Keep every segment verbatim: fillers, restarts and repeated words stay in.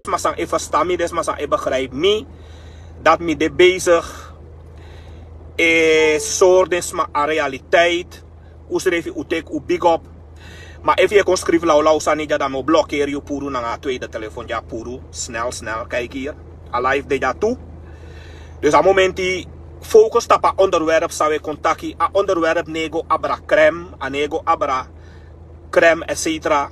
sma san e ferstan mi, den sma san e begrijp mi, dat mi de bezig e sori den sma a realiteit. Un srefi un teki un big up. Ma efu yu e kon skrifi lawlaw sani dya, dan mi o blokeri yu puru nanga a tweede telefon dya puru. Snel snel, kijk hier, a live de dya tu. Dus a momenti, focus tapu a onderwerp san wi e kon taki. A onderwerp no e go abra krem, a no e go abra krem, etcetera.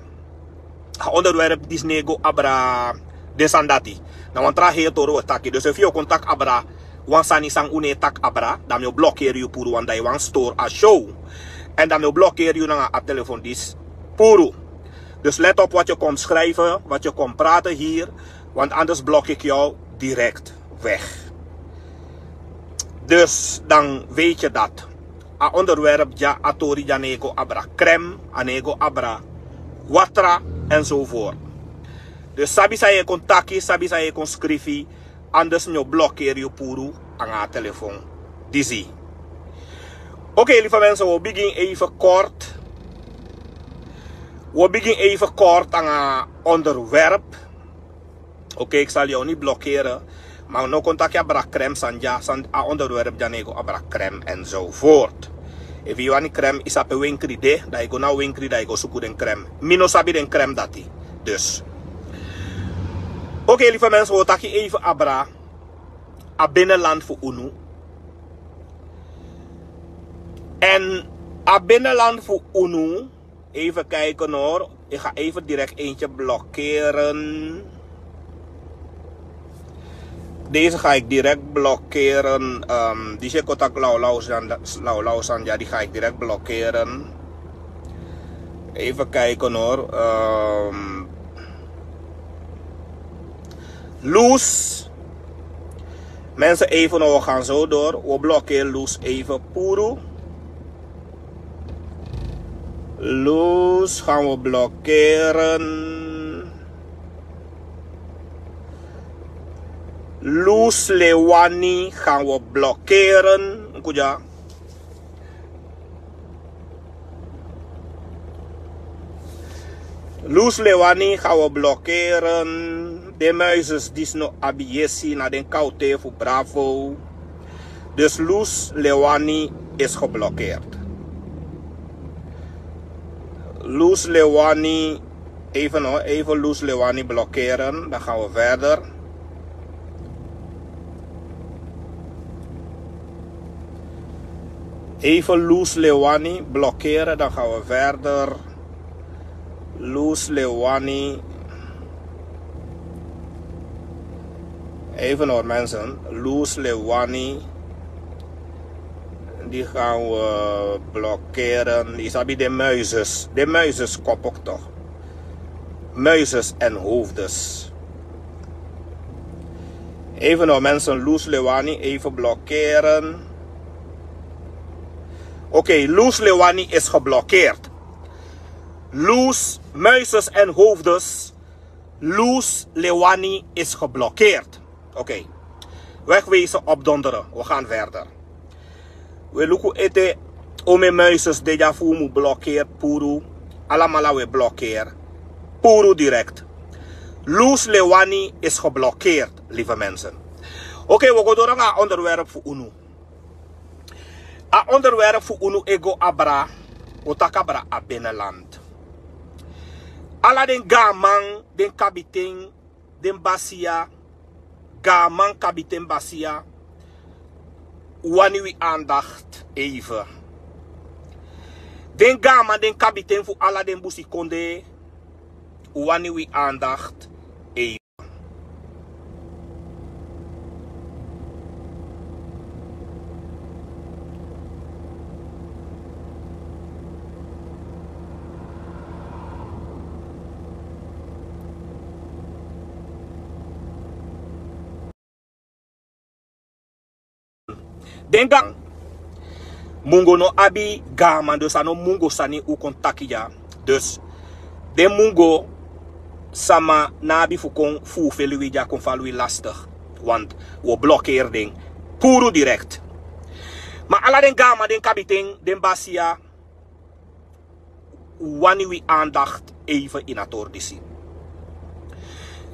A onderwerp disi no e go abra den sani dati. Na wan tra heri tori wi e taki. Dus efu yu o kon taki abra wan sani san un no e taki abra, dan mi o blokeri yu puru, want dan yu wani stori a show. Èn dan mi o blokeri yu nanga a telefon disi puru. Dus let op wat je komt schrijven, wat je komt praten hier, want anders blok ik jou direct weg. Dus dan weet je dat. A onderwerp dya, a tori dya no e go abra krem, a no e go abra watra, enzovoort. Dus sabi san yu e kon taki, sabi san yu e kon skrifi, anders mi o blokeri yu puru nanga a telefon disi. Oké, lieve mensen, we beginnen even kort. We beginnen even kort nanga onderwerp. Oké, ik zal jou niet blokkeren. Ma no kon taki abra krem sani dya, san a onderwerp dya no e go abra krem enzovoort. Efu yu wani krem, yu sabi pe wenkri de, dan yu go na wenkri, dan yu go suku den krem. Mi no sabi den krem dati. Dus. Oké, lieve mensen, wi o taki even abra a binnenland fu unu. Èn a binnenland fu unu, even kijken hoor. Ik ga even direct eentje blokkeren. Deze ga ik direct blokkeren. Ehm, die Shekotak Laulausan, Laulausan, ja, die ga ik direct blokkeren. Even kijken hoor. Ehm, Loes. Mensen, even, we gaan zo door. We blokkeren Loes even puru. Loes gaan we blokkeren. Loes Lewani gaan we blokkeren. Kuja. Loes Lewani gaan we blokkeren. De muizes disi no abi yesi na den kaute fu Bravo. Dus Loes Lewani is geblokkeerd. Loes Lewani, even hoor, even Loes Lewani blokkeren. Dan gaan we verder. Even Loes Lewani blokkeren, dan gaan we verder. Loes Lewani. Even hoor, mensen. Loes Lewani. Die gaan we blokkeren. Yu sabi de muizes. De muizes kop ook toch. Muizes en hoofdes. Even hoor, mensen, Loes Lewani even blokkeren. Oké, Loes Lewani is geblokkeerd. Loes, muizes en hoofdes. Loes Lewani is geblokkeerd. Oké. Wegwezen, opdonderen. We gaan verder. We luku ete, ome muizes de dya fu un mu blokkeer puru. Alamala we blokkeer puru direct. Loes Lewani is geblokkeerd, lieve mensen. Oké, we go door nanga a onderwerp fu unu. A onderwerp fu unu e go abra, o taki abra a binnenland. Ala den gaanman, den kabiten, den basiya, gaanman, kabiten, basiya, wani wi aandacht even. Den gaanman, den kabiten fu ala den busikondee, wani wi aandacht even. Den gaanman, mungo no abi gaanman, dus a no mungo sani un kon taki dya. Dus den mungo sama no abi fu kon fufeli wi dya, kon fali wi lastig. Want wi o blokkeer den puru direct. Ma ala den gaanman, den kabiten, den basiya, wani wi aandacht even ini a tori disi.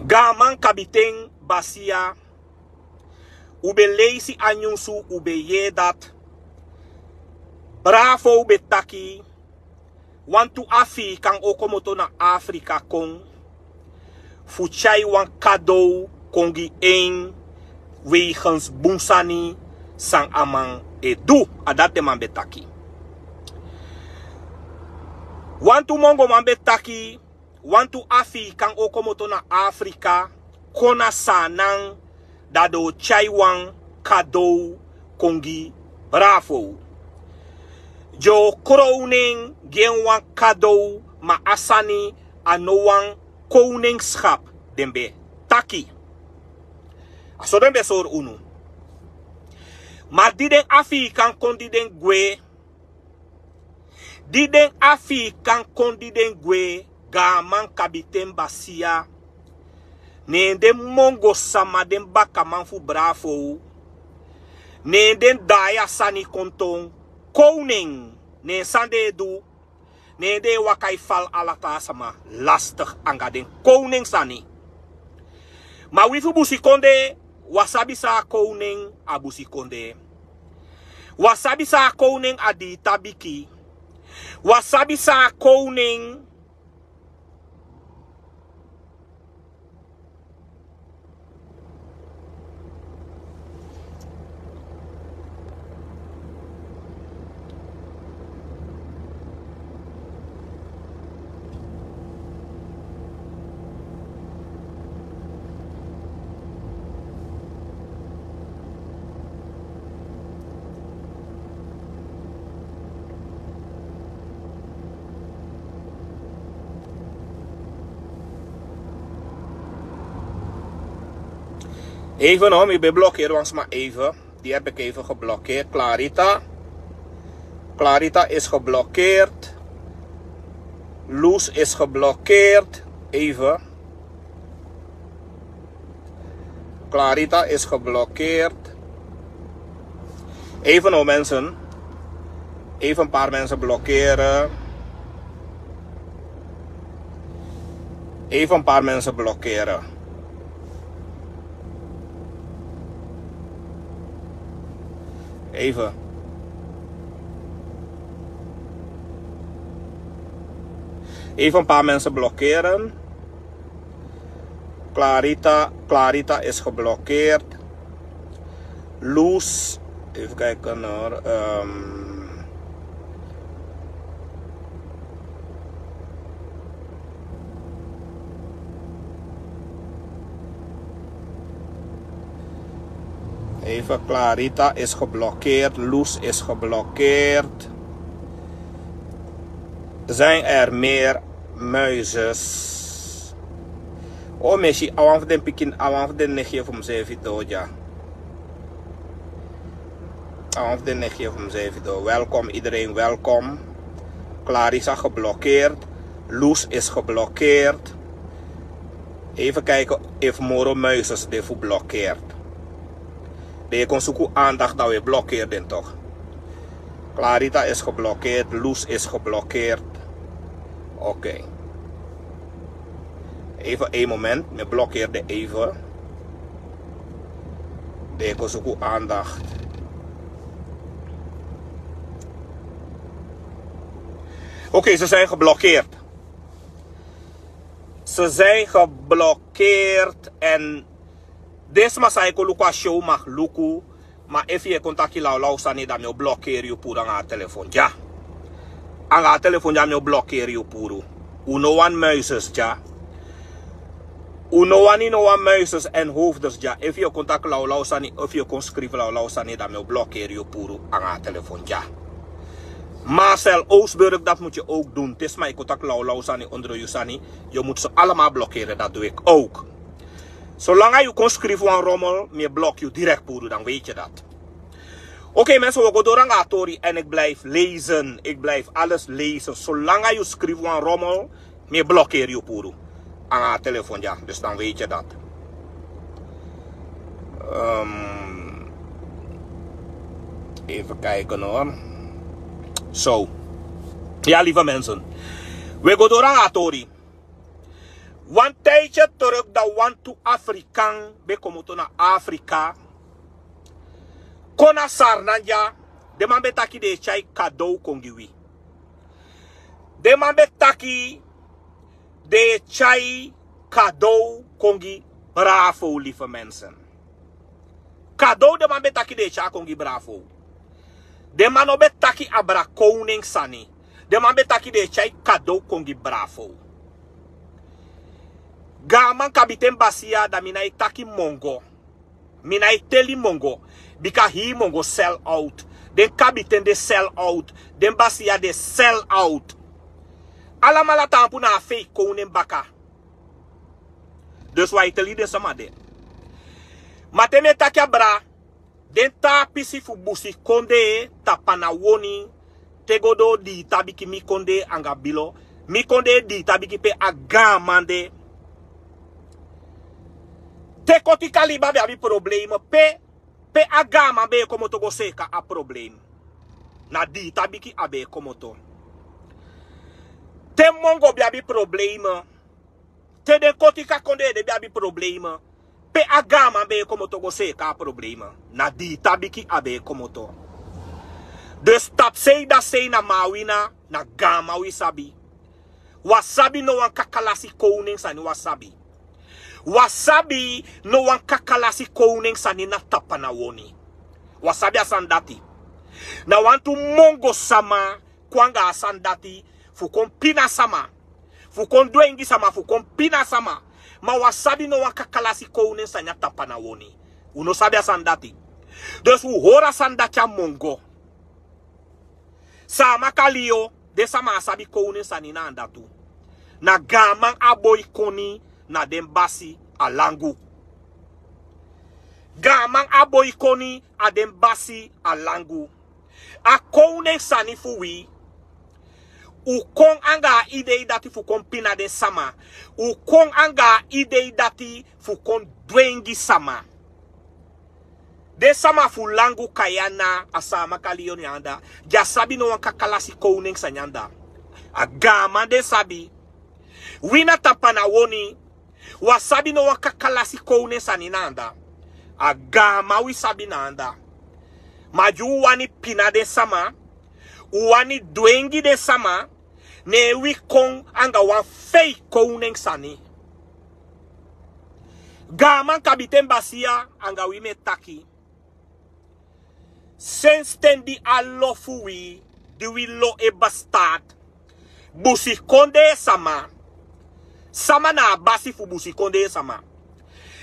Gaman kabiten basiya. Un ben leisi a nyunsu, un ben yee dati. Bravo, un ben taki. Wantu Afrikan o komoto na Afrika kon fu tyai wan kadow kon gi en wegens bun sani san a man e du. A dati den man ben taki. Wantu mongoman ben taki. Wantu Afrikan o komoto na Afrika kon na Saanan, dan den o tyai wan kadow kon gi Bravo. Den o krown en, gi en wan kadow, ma a sani a no wan koningschap, den ben taki. A so den ben sori unu. Ma di den Afrikan kon, di den gwe, di den Afrikan kon, di den gwe, gaman kabiten basiya, ne den mongo sama, den bakaman fu Bravo, ne den daai a sani kon toon koning. Ne san den e du? Ne den e waka e fal ala taa sama lastig anga den koning sani. Ma wi fu busikondee, wi á sabi san a koning a busikondee. Wi á sabi san a koning a dii tabiki. Wi á sabi san a koning. Even no, mi ben blokkeer wan sma even. Die heb ik even geblokkeerd. Clarita. Clarita is geblokkeerd. Loes is geblokkeerd. Even. Clarita is geblokkeerd. Even no, mensen. Even een paar mensen blokkeren. Even een paar mensen blokkeren. Even. Even een paar mensen blokkeren. Clarita, Clarita is geblokkeerd. Loes, even kijken hoor. Ehm, even, Clarita is geblokkeerd. Loes is geblokkeerd. Zijn er meer muizes? O, mi e si a wan fu den pikin, a wan fu den negi fu mi seefi doo dya. A wan fu den negi fu mi seefi doo. Welkom iedereen, welkom. Clarissa geblokkeerd. Loes is geblokkeerd. Even kijken if moro muizes de fu blokkeerd. Den e kon suku aandacht, dan we blokkeer den toch. Clarita is geblokkeerd, Loes is geblokkeerd. Oké. Even een moment, mi blokkeer den even. Den e kon suku aandacht. Oké, ze zijn geblokkeerd. Ze zijn geblokkeerd en den sma san e kon luku a show mag luku, ma efu yu e kon taki lawlaw sani, dan mi o blokkeer yu puru anga a telefon dya. Anga a telefon dya mi o blokkeer yu puru. Un no wani muizes dya. Un no wani no wan muizes en hoofders dya. Efu yu e kon taki lawlaw sani, efu yu e kon skrifi lawlaw sani, dan mi o blokkeer yu puru anga a telefon dya. Marcel Oosburg, dat moet je ook doen. Te sma e kon taki lawlaw sani ondro yu sani, yu moet ze allemaal blokkeren, dat doe ik ook. Solanga yu kon skrifi wan rommel, mi e blok yu direct puru, dan weet je dat. Oké mensen, we go door anga a tori en ik blijf lezen. Ik blijf alles lezen. Solanga yu skrifi wan rommel, mi e blokkeer yu puru anga a telefon dya. Dus dan weet je dat. Ehm, even kijken hoor. Zo. Ja, lieve mensen. We go door anga a tori. Wan taitye torok da wantu Afrikan ben komoto na Afrika. Kon na Sarnanya, den man ben taki den e tyai kadow kon gi wi. Den man ben taki den e tyai kadow kon gi Bravo, lieve mensen. Kadow den man ben taki den e tyai kon gi Bravo. Den man no ben taki abra koning sani. Den man ben taki den e tyai kadow kon gi Bravo. Gaaman, kabiten, basiya, da mi nái taki mongo. Mi nái teli mongo. Bika hii mongo sell out. Den kabiten de sell out. Den basiya de sell out. Alamala tampu na a fake koning baka. Dus wi e teli den sama de. Ma te mi e taki abra, den taa pisi fu busikondee tapu na woni, te go doo Diitabiki, mi kondee anga Bilo, mi kondee Diitabiki pe a gaaman de. Te Kotika liba be abi problema pe, pe a gaaman be e komoto go seeka a problema. Na Diitabiki a be e komoto. Te mongo be abi problema, te den Kotika kondee de be abi problema, pe a gaaman be e komoto go seeka a problema. Na Diitabiki a be e komoto. Dus tapusei dasei na Maawina, na gaaman wi sabi. Wi á sabi no wan kakalasi koning sani, wi á sabi. Wi á sabi no wan kakalasi koning sani na tapu na woni. Wi á sabi a sani dati. Na wantu mongo sama kon anga a sani dati fu kon pina sama. Fu kon dwengi sama, fu kon pina sama. Ma wi á sabi no wan kakalasi koning sani na tapu na woni. Un no sabi a sani dati. Dus un hori a sani dati a mongo. Saamaka Lion, den sama á sabi koning sani na anda tu. Na gaaman Aboikoni, na den basi a Langu. Gaaman Aboikoni, a den basi a Langu. A koning sani fu wi. Un kon anga a idei dati fu kon pina den sama. Un kon anga a idei dati fu kon dwengi sama. Den sama fu Langu, Kayana, a Saamaka Lion na anda. Den á sabi no wan kakalasi koning sani na anda. A gaaman den sabi. Wi na tapu na woni, wi á sabi no wan kakalasi koning sani na anda. A gaaman wi sabi na anda. Ma di un wani pina den sama, un wani dwengi den sama, ne wi kon anga wan fake koning sani. Gaaman, kabiten, basiya, anga wi mi e taki. Sensi ten di a lo fu wi, di wi lo e bestaat. Busikondee sama. Sama na a basi fu busikondee sama.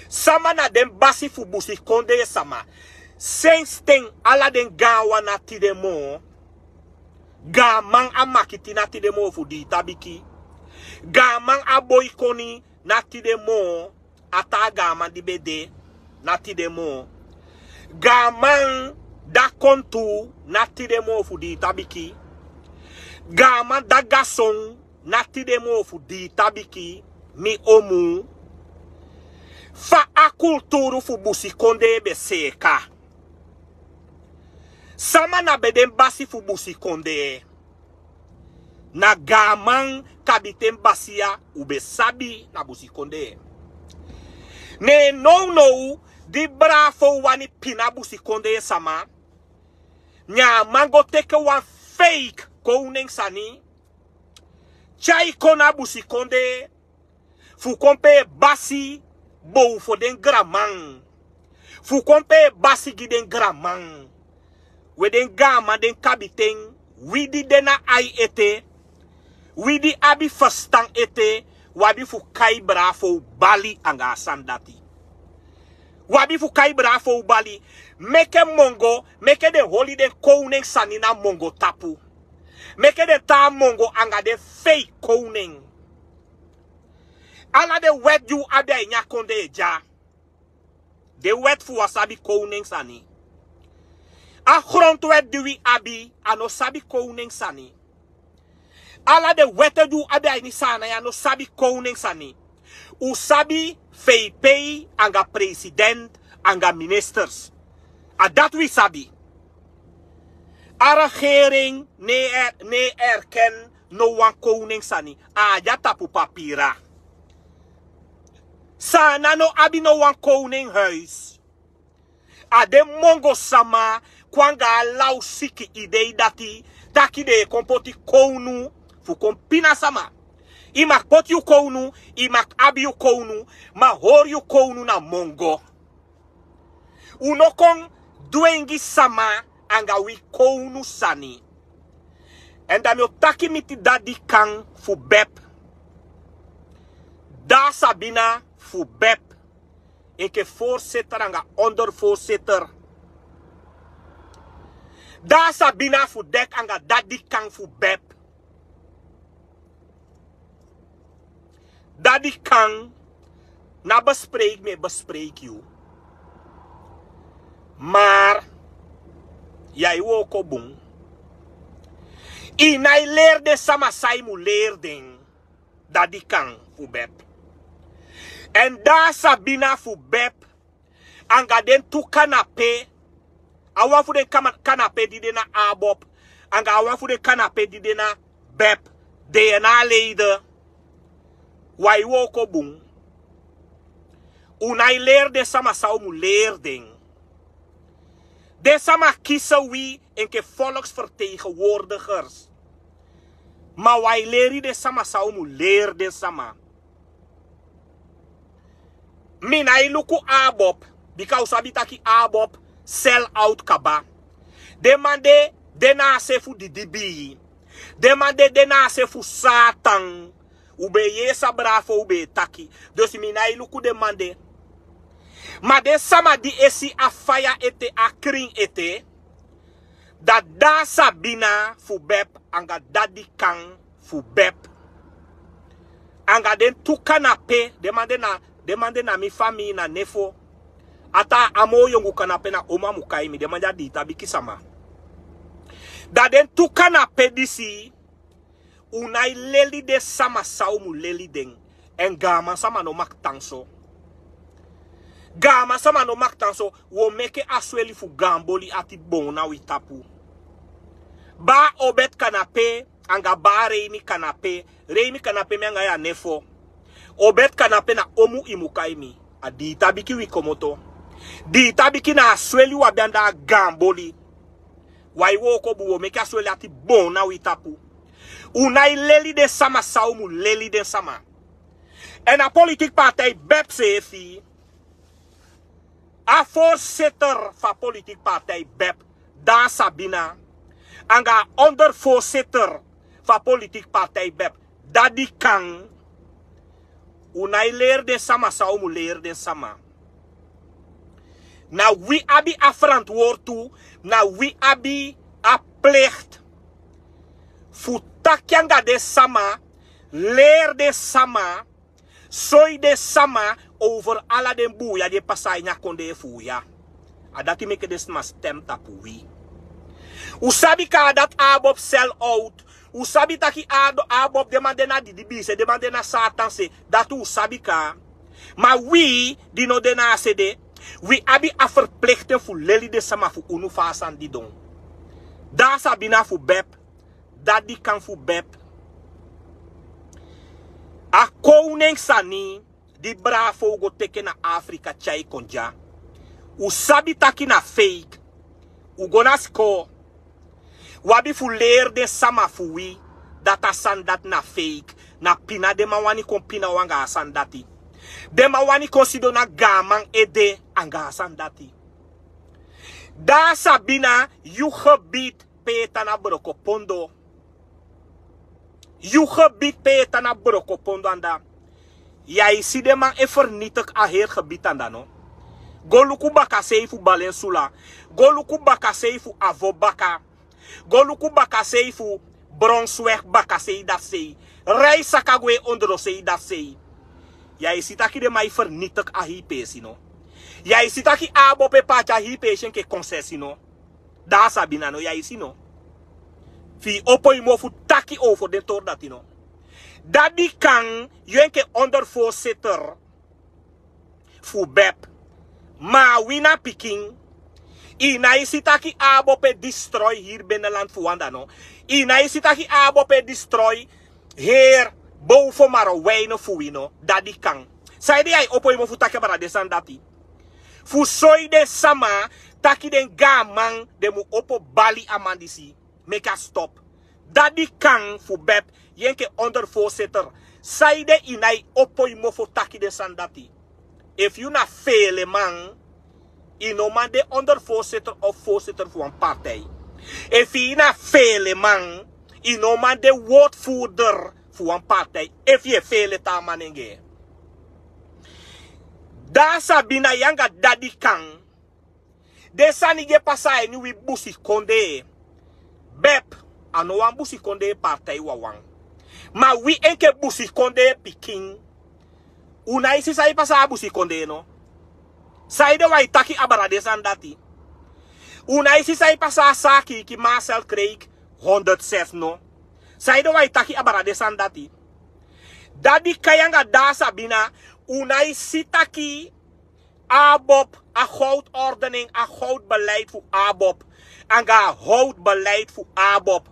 Sama na den basi fu busikondee sama. Sensi ten ala den gaanwan na tide moo. Gaaman Amakiti na tide moo fu Diitabiki. Gaaman Aboikoni na tide moo. A taa gaaman di be de na tide moo. Gaaman Dakontu na tide moo fu Diitabiki. Gaaman Dagason na tide moo fu Diitabiki, mi omu. Fa a kulturu fu busikondee be seeka. Sama na be den basi fu busikondee. Na gaaman, kabiten, basiya, un be sabi na busikondee. Ne nownow di Bravo wani pina busikondee sama, ne a man go teke wan fake koning sani, tyai kon na busikondee, fu kon pee basi bow fu den granman. Fu kon pee basi gi den granman. We den gaaman, den kabiten, wi di de na ai ete, wi di abi fastan ete, wi abi fu kai Bravo bali anga a sani dati. Wi abi fu kai Bravo bali. Meke mongo, meke den holi den koning sani na mongo tapu. Meke den tan a mongo anga den fake koning. Ala den wet di un abi a ini a kondee dya. Den wet fu wi á sabi koning sani. A grondwet di wi abi, a no sabi koning sani. Ala den wet di un abi a ini Saanan ya no sabi koning sani. Un sabi fei pei anga president anga ministers. A dati wi sabi. A regering no e, no e erken no wan koning sani. A á de a tapu papira. Saanan no abi no wan kownu en huis. A den mongo sama kon anga a law siki idei dati, taki den e kon poti kownu fu kon pina sama. I mag poti yu kownu, i mag abi yu kownu, ma hori yu kownu na mongo. Un no kon dwengi sama anga wi kownu sani. Èn dan mi o taki miti dadi kan fu bep. Da Sabina fu bep. Enke voorzitter anga ondervoorzitter. Da Sabina fu dek anga dadi kan fu bep. Dadi kan na bespreek mi e bespreek yu. Maar ya e wooko bun. I nái leri den sama san i mu leri den. Dadi kan fu bep. Èn da Sabina fu bep anga den tu kanape. A wan fu den kama- kanape di de na Abob anga a wan fu den kanape di de na bep. Dna leide. Wi e wooko bun. Un nái leri den sama san un mu leri den. Den sama kisi wi enke volksvertegenwoordigers. Ma wi e leri den sama san un mu leri den sama. Mi nái luku Abob, bika un sabi taki Abob sell out kaba. Den man de de na a se fu didibii. Den man de de na a se fu Satan. Un be e yee san Bravo un be e taki. Dus mi nái luku den man de. Ma den sama di e si a faya ete, a krin ete, da da Sabina fu bep anga dadi kan fu bep. Anga den tu kanape, den man de na, den man de na mi famii na nefo. A taa a moo yongu kanape na oma mu kai mi, den man de a diitabiki sama. Da den tu kanape disi, un nái leli den sama san un mu leli den. Èn gaaman sama no mag tan so. Gaaman sama no mag tan so. Wi o meke a sweli fu gaan boli ati boon na wi tapu. Baa Obed Kanape anga baa Reimi Kanape. Reimi Kanape mi anga yu a nefo. Obed Kanape na omu i mu kai mi. A diitabiki wi komoto. Diitabiki na a sweli wi abi anda a gaan boli. Wi e wooko bun, wi o meke a sweli ati boon na wi tapu. Un nái leli den sama san un mu leli den sama. Èn a politiki partij bep seefi. A voorzitter fu a politiki partij bep, da Sabina. Anga a ondervoorzitter fu a politiki partij bep, dadi kan. Un nái leri den sama san un mu leri den sama. Na wi abi a verantwoord tu, na wi abi a plicht fu taki anga den sama, leri den sama, soi den sama over ala den buuya di e pasa ini a kondee fu un ya. A dati meke den sma stem tapu wi. Un sabi kaa dati Abob sell out. Un sabi taki Abob, den man de na didibii se, den man de na Satan se. Dati un sabi kaa. Ma wi di no de na a se de, wi abi a verplichting fu leli den sama fu unu fa a sani didon. Da Sabina fu bep, dadi kan fu bep. A kownen sani di Bravo go teke na Afrika tyai kon dya. Un sabi taki na fake. Un go na sikoo. Un abi fu leri den sama fu wi dati a sani dati na fake. Na pina den man wani kon pina un anga a sani dati. Den man wani kon sidon na gaaman ede anga a sani dati. Da Sabina, yu gebied pe yu e tan na Brokopondo. Yu gebied pe yu e tan na Brokopondo anda. Yu e si den man e vernietig a heri gebied anda no. Go luku bakasei fu Balensula. Go luku bakasei fu Avobaka. Go luku bakasei fu Bronsweg bakasei dati sei. Rei saka gwe ondrosei dati sei. Yu e si taki den man e vernietig a hii peesi no. Yu e si taki Abob e paati a hii peesi enke concessie no. Da Sabina no, yu e si no. Fi yu opo yu mofu taki over den tori dati no. Dadi kan, yu enke ondervoorzitter fu bep. Ma wi na pikin. Yu nái si taki Abob e destroy heri binnenland fu wi anda no. Yu nái si taki Abob e destroy heri boven Marowijnen fu wi no. Dadi kan. Saide yu ai opo yu mofu taki abra den sani dati? Fu soi den sama taki den gaaman den mu opo bali a man disi, meki a stop. Dadi kan fu bep, yu enke ondervoorzitter, saide yu nai opo yu mofu taki den sani dati? Efu yu na feeleman, yu no man de ondervoorzitter of voorzitter fu wan partij. Efu yu na feeleman, yu no man de woordvoerder fu wan partij efu yu e feele taa manenge. Daa Sabina, yu anga Dadi Kan, den sani di e pasa a ini wi busikondee. Bep, a no wan busikondee partij wawan. Ma wi enke busikondee pikin, un nai si san e pasa a busikondee no? Saide wi ai taki abra den sani dati? Un nai si san e pasa a Sakiiki, Marcel Kreek, honderd zes no? Saide wi ai taki abra den sani dati? Dadi Kan anga Daa Sabina, un nai si taki ABOP, a goudordening, a goudbeleid fu ABOP, anga a goudbeleid fu ABOP,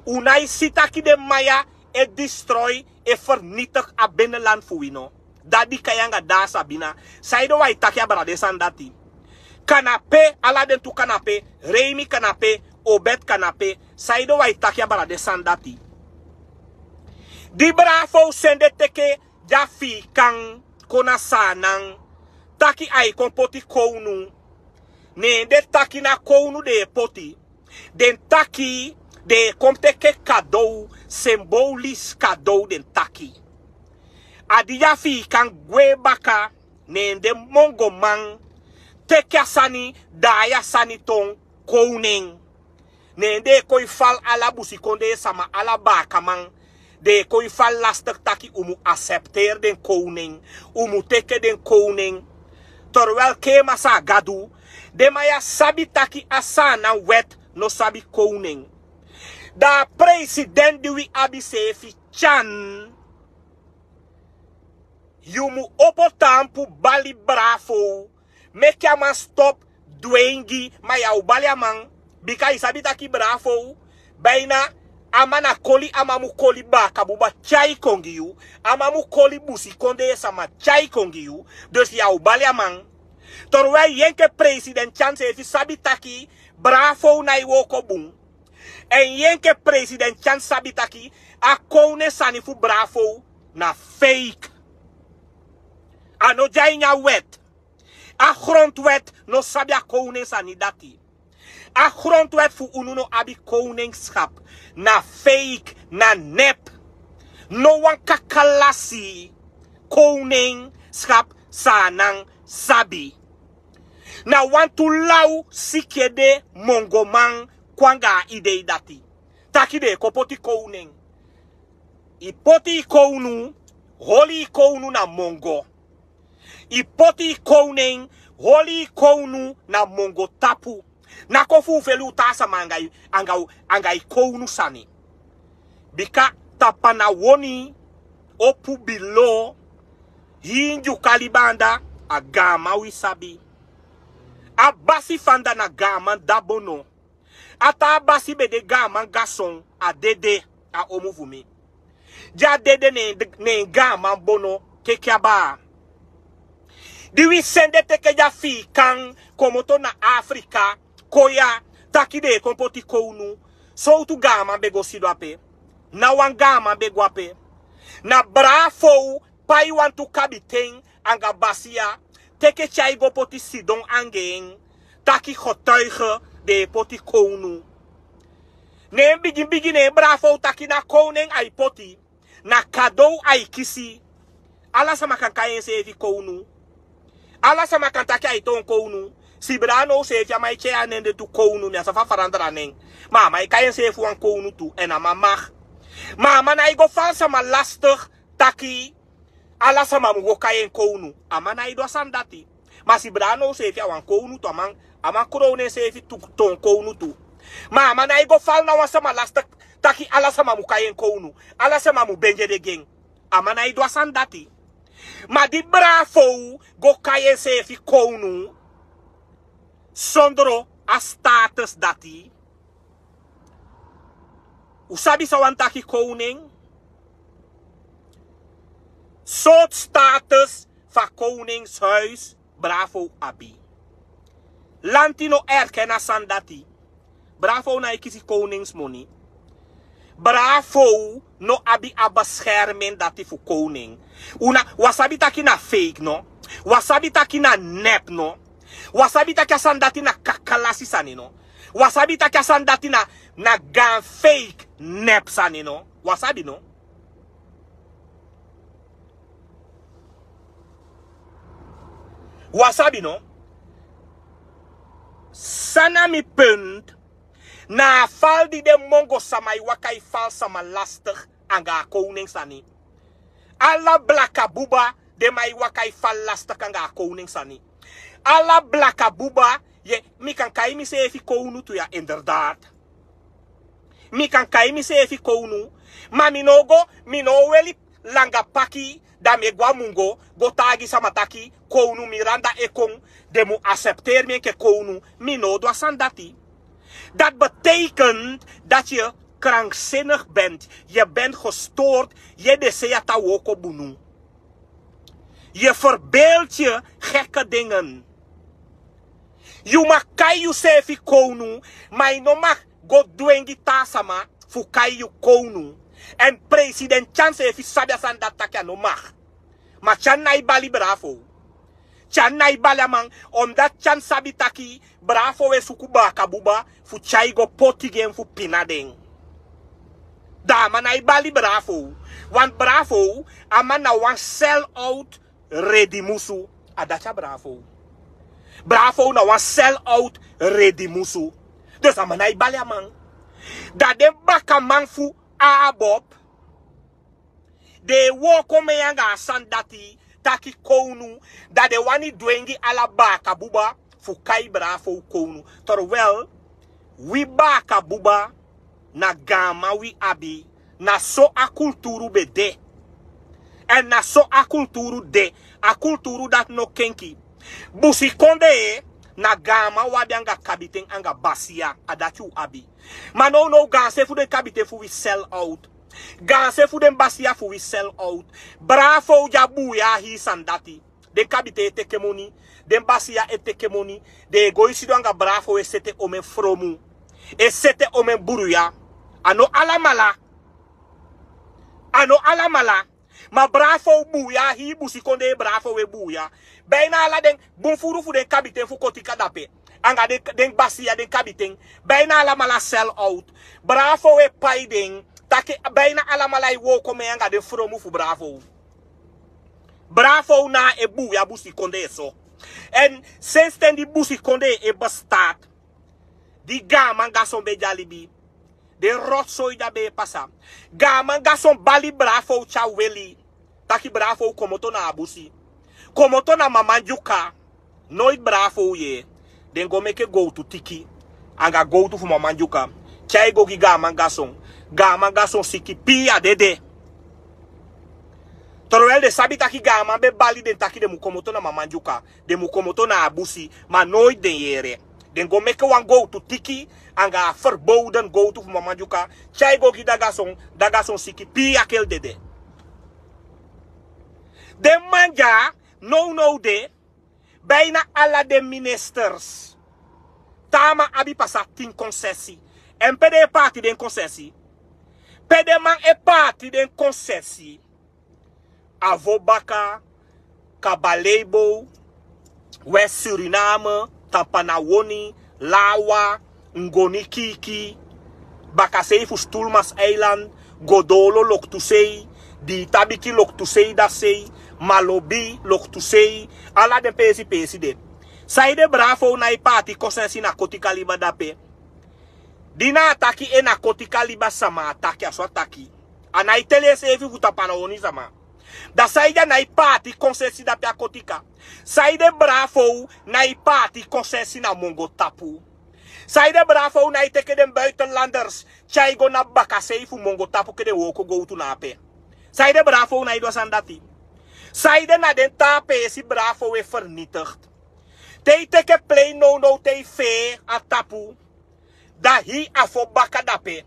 un nai si taki den man ya e destroy, e vernietig a binnenland fu wi no? Dadi Kan anga Daa Sabina, saide wi ai taki abra den sani dati? Kanape, ala den tu Kanape, Reimi Kanape, Obed Kanape, saide wi ai taki abra den sani dati? Di Bravo sende teke di Afiikan kon na Saanan, taki ai kon poti kownu. Ne den taki na kownu den e poti. Den taki den e kon teke cadeau, symbolisch cadeau den taki. A di di Afiikan gwe baka, ne den Mongoman teke a sani, daai a sani toon kownu en. Ne den e kon e fal ala busikondee sama, ala baakaman. Den e kon e fal lastig taki un mu accepteer den kownu en, un mu teke den kownu en. Terwijl Kee Masaa Gadu, den man ya sabi taki a Saanan wet no sabi kownu en. Da a president di wi abi seefi, Tyan, yu mu opo taampu bali Bravo, meki a man stop dwengi. Ma yu á o bali a man, bika yu sabi taki Bravo, baina a man na koli a man mu koli baaka buba tyai kon gi yu. A man mu koli busikondee sama tyai kon gi yu. Dus yu á o bali a man. Terwijl yu enke president Tyan seefi sabi taki Bravo nai wooko bun. Èn yu enke president Tyan sabi taki a kownu en sani fu Bravo na fake. A no de a ini a wet. A grondwet no sabi a kownu en sani dati. A grondwet fu unu no abi koningschap. Na fake, na nep. No wan kakalasi koningschap Saanan sabi. Na wantu law siki ede Mongoman kon anga a idei dati. Taki den e kon poti kownu en. I poti i kownu, holi i kownu na Mongo. I poti i kownu en, holi i kownu na Mongo tapu. Na kon fuufeli u taa sama anga i, anga, anga i kownu sani. Bika tapu na woni, opu bilo, hii Ndyuka liba anda, a gaaman wi sabi. A basi fu anda na gaaman Dabono. A taa basi be de gaaman Gason, a dede, a omu fu mi. Di a dede ne en, ne en gaaman Bono keke abaa. Di wi sende teke di Afiikan komoto na Afrika, kon ya, taki den e kon poti kownu. Sowtu gaaman be go sidon ape? Ná wan gaaman be go ape. Na Bravo pai wantu kabiten anga basiya, teke tyai go poti sidon anga en, taki getuige den e poti kownu. Ne en bigin bigin, ne en Bravo taki na kownu en ai poti, na cadeau ai kisi. Ala sama kan kai enseefi kownu. Ala sama kan taki ai toon kownu. Sibra now seefi a man e tyai a nen de tu kownu, mi á sa fa a verandra a nen. Ma a man e kai enseefi wan kownu tu, èn a man mag. Ma a man nái go fal sama lastig taki ala sama mu go kai en kownu. A man nái du a sani dati. Ma Sibra now seefi a wan kownu tu, a man, a man krownu enseefi tu, toon kownu tu. Ma a man nái go fal na wan sama lastig taki ala sama mu kai en kownu. Ala sama mu bende de gi en. A man nái du a sani dati. Ma di Bravo go kai enseefi kownu sondro a status dati. U sabi san wani taki kownu en? Sortu status fu a koningshuis, Bravo abi. Lanti no erken a sani dati. Bravo na e kisi koningsmoni. Bravo no abi a bescherming dati fu koning. Una, wan sabi taki na fake no. Wan sabi taki na nep no. Wan sabi taki a sani dati na kakalasi sani no. Wan sabi taki a sani dati na, na gan fake nep sani no. Wan sabi no. Wan sabi no. San na mi punt. Na a fal di den mongo sama e waka e fal sama lastig anga a koning sani. Ala blaka buba den man e waka e fal lastig anga a koning sani. Ala blaka buba, ye, mi kan kai miseefi kownu tu ya, inderdaad. Mi kan kai miseefi kownu. Ma mi no go, mi no weli langa paki, da mi e go a mungo go taigi sama taki kownu Miranda e kon, den mu aksepteri mi enke kownu. Mi no du a sani dati. Dat betekent dat je krankzinnig bent. Je bent gestoord. Ye de se ya ta woko bunu. Ye verbeeld ye gekke dingen. Yu mag kai yuseefi kownu, ma yu no mag go dwengi taa sama fu kai yu kownu. Èn president Tyan seefi sabi a sani dati taki a no mag. Ma Tyan nái bali Bravo. Tyan nái bali a man, omdat Tyan sabi taki Bravo e suku baaka buba fu tyai go poti gi en fu pina den. Da a man nái bali Bravo. Want Bravo, a man na wan sell out redimusu. A dati a Bravo. Bravo na wan sell out redimusu. Dus a man nái bali a man. Da den bakaman fu Abob, den e wooko mee anga a sani dati, taki kownu, da den wani dwengi ala baaka buba fu kai Bravo kownu. Terwijl wi baaka buba na gaaman wi abi, na so a kulturu be de. Èn na so a kulturu de, a kulturu dati no kenki. Busikondee, na gaaman wi abi anga kabiten anga basiya, a dati u abi. Ma nownow gaanse fu den kabiten fu wi sell out. Gaanse fu den basiya fu wi sell out. Bravo di a buuya a hii sani dati. Den kabiten e teke moni. Den basiya e teke moni. Den e go e sidon anga Bravo e sete omen fromu. E sete omen buruya. A no alamala. A no alamala. Ma Bravo buuya, a hii busikondee Bravo e buuya. Bijna ala den bun furu fu den kabiten fu Kotika dape. Anga den, den basiya, den kabiten. Bijna alamala sell out. Bravo e pai den. Taki bijna alamala e wooko mee anga den fromu fu Bravo. Bravo na e buuya busikondee so. Èn sensi ten di busikondee e bestaat, di gaaman gason be de a libi, den rotsoi di a be e pasa. Gaaman gason bali Bravo tyai weli. Taki Bravo komoto na a busi. Komoto na Mamandyuka. Noiti Bravo yee. Den go meke gowtu tiki anga gowtu fu Mamandyuka, tyai go gi gaaman gason. Gaaman gason siki pii, a dede. Terwijl den sabi taki gaaman be bali den taki den mu komoto na Mamandyuka. Den mu komoto na a busi, ma noiti den yere. Den go meke wan gowtu tiki anga a verboden gowtu fu Mamandyuka, tyai go gi da gason, da gason siki pii, a keli dede. Den man dya, nownow de, bijna ala den ministers. Taa man abi pasa tin konsesi. Èn pe den e paati den konsesi? Pe den man e paati den konsesi? Avobaka, Kabaleibo, West Suriname, Tampanawoni, Lawa, Ngoni Kiki, bakasei fu Stulmas Eiland, Godolo loktusei, Diitabiki loktusei dasei, Malobi loktusei, ala den peesi peesi de. Saide Bravo nái paati konsesi na Kotika liba dape? Di na a taki en na Kotika liba sama a taki, a so a taki. A nái teli enseefi fu Tampanawoni sama. Da saide a nái paati konsesi dape a Kotika? Saide Bravo nái paati konsesi na Mongotapu? Saide Bravo nái teke den buitenlanders tyai go na bakasei fu Mongotapu, ke den wooko gowtu na ape? Saide Bravo nái du a sani dati? Saide na den taa peesi Bravo e vernietigd? Te i teke plei nownow, te i fee a tapu, da hii Afobaka dape.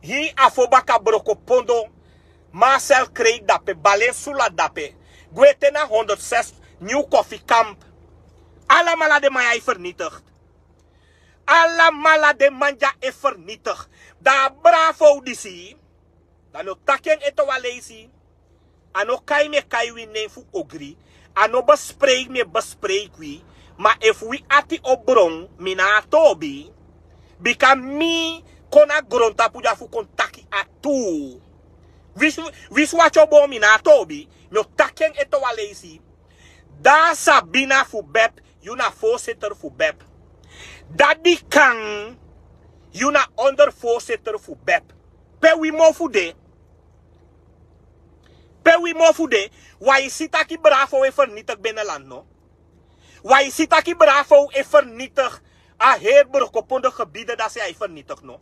Hii Afobaka, Brokopondo, Marcel Kreek dape, Balen Sula dape, Gwe te na honderd zes, Nieuw Koffiekamp. Alamala den man ya e vernietigd. Alamala den man dya e vernietigd. Dan a bravo disi, dan mi o taki en ete wan leisi. A no kai mi e kai wi nen fu ogri. A no bespreiki mi e bespreiki wi. Ma efu wi ati o bron, mi na a toobi. Bika mi kon na grontapu dya fu kon taki a tuu. Wisi, wisi wati o bon, mi na a toobi. Mi o taki en ete wan leisi. Da Sabina fu bep, yu na voorzitter fu bep. Da Dikan, yu na ondervoorzitter fu bep. Pe wi mofu de? Pe wi mofu de? Wi e si taki bravo e vernietig binnenland, no? Wi e si taki bravo e vernietig a heri brokopondo gebieden, dati a e vernietig, no?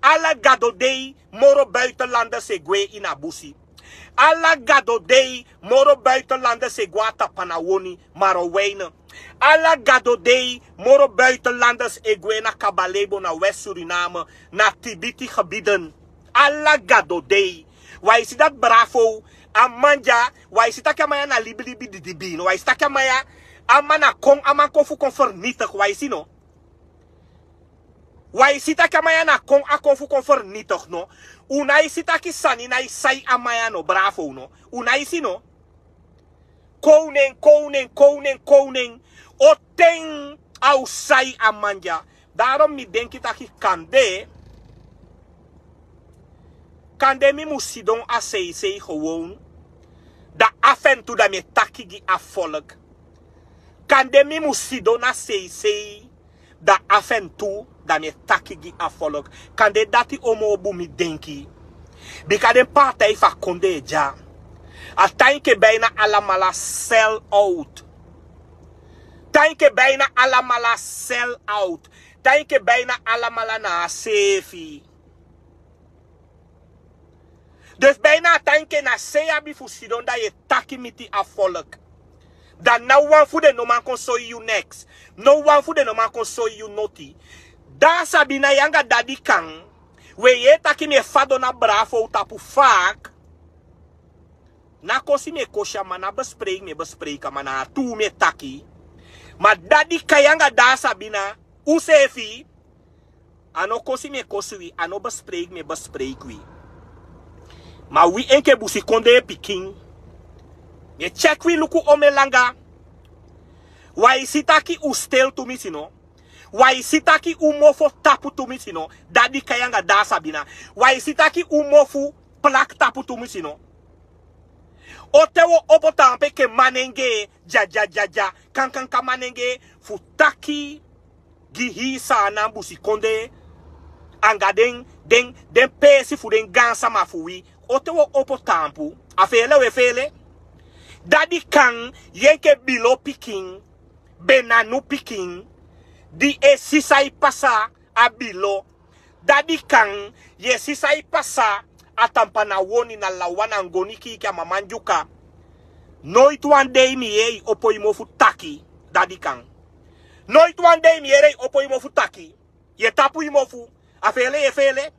Ala gado dei moro buitenlanders e gwe ini a busi. Ala gado dei moro buitenlanders e gwe a Tapanawoni, Marowijnen. Ala gado dei moro buitenlanders e gwe na Kabalebo, na West Suriname, na Tibiti gebieden. Ala gado dei. Wi e si dati bravo, a man dya, wi e si taki a man ya na libilibi didibi, no? Wi e si taki a man ya, a man na kon, a man kon fu kon vernietig, wi e si, no? Wi e si taki a man ya na kon, a kon fu kon vernietig, no? Un nai si taki sani nai sai a man ya, no, bravo, no? Un nai si, no? Kownen, kownen, kownen, kownen. O ten a o sai a man dya. Daarom mi denki taki kande, kande mi mus sidon a seisei gewoon. Da afu en tu da mi e taki gi a volk. Kande mi mus sidon na seisei, da afu en tu da mi e taki gi a volk. Kande dati o moo bun, mi denki. Bika den partij fu a kondee dya, a tan enke bijna alamala sell out. Tan enke bijna alamala sell out. Tan enke bijna alamala na a seefi. Dus bijna a tan enke na sei abi fu sidon da yu e taki miti a volk. Da no wan fu den no man kon soi yu neks. No wan fu den no man kon soi yu noti. Da Sabina, yu anga Dadi Kan, we yu e taki mi e fadon na bravo tapu vaak. Na kosi mi e kosi a man, na bespreiki mi e bespreiki a man, na a tuu mi e taki. Ma Dadi Kan, yu anga Da Sabina, useefi, a no kosi mi e kosi wi, a no bespreiki mi e bespreiki wi. Ma wi enke busikondee pikin, mi e tyeki wi luku omen langa. Wi e si taki un stel tumisi, no? Wi e si taki un mofu o tapu tumisi, no? Dadi Kan, yu anga Da Sabina. Wi e si taki un mofu plak tapu tumisi, no? O te wi o opo taampu enke manenge, dya, dya, dya, dya, kankanka manenge, fu taki gi hii Saanan busikondee anga den, den, den peesi fu den gaansama fu wi. O te wi o opo taampu, a feele wi e feele. Dadi Kan, yu enke bilo pikin, benanu pikin, di e si san e pasa a bilo. Dadi Kan, yu e si san e pasa a Tampawnawoni, na Lawan, na Ngoni Kiiki, a Mamandyuka. Noiti wan dei mi yere yu opo yu mofu taki, Dadi Kan. Noiti wan dei mi yere yu opo yu mofu taki. Yu e tapu yu mofu. A feele yu e feele.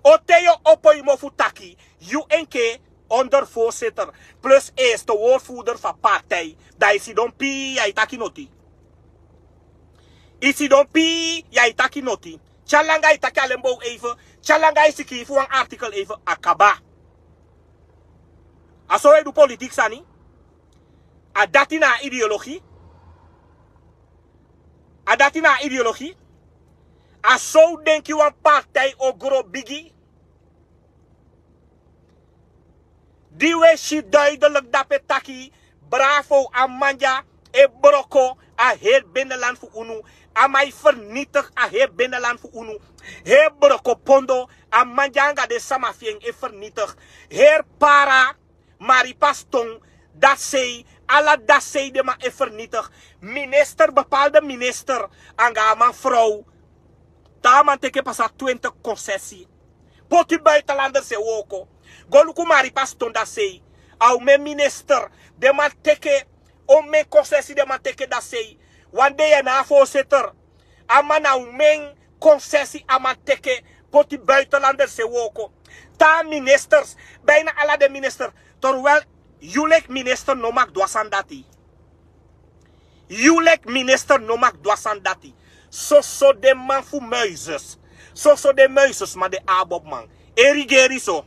O te yu o opo yu mofu taki, yu enke ondervoorzitter plus eerste woordvoerder fu a partij, da yu sidon pii, yu e taki noti. Yu sidon pii, yu e taki noti. Te langa yu taki alen bow even, te langa yu sikiifi wan artikel even, a kaba. A so wi e du politiki sani. A dati na a ideologie. A dati na a ideologie. A so un denki wan partij o gro bigi. Di wi e si duidelijk dape taki, bravo, a man dya e broko a heri binnenland fu unu. A man e vernietig a heri binnenland fu unu. Heri brokopondo, a man dya anga den sama fi en e vernietig. Heri Para, Maripa Ston, Dasei, ala Dasei den man e vernietig. Minister, bepaalde minister anga a man frow. Taa man teke pasa twintig concessie. Poti buitenlanders e wooko. Go luku Maripa Ston, Dasei. A omen minister, den man teke, omen concessie den man teke, Dasei. Wan dei a na a voorzitter. A man, na omen concessie a man teke, poti buitenlanders e wooko. Taa ministers, bijna ala den minister. Terwijl Yu leki minister no maki du a sani dati. Yu leki minister no maki du a sani dati. Soso den man fu muizes. Soso den muizes man, den abob man e rigeri so.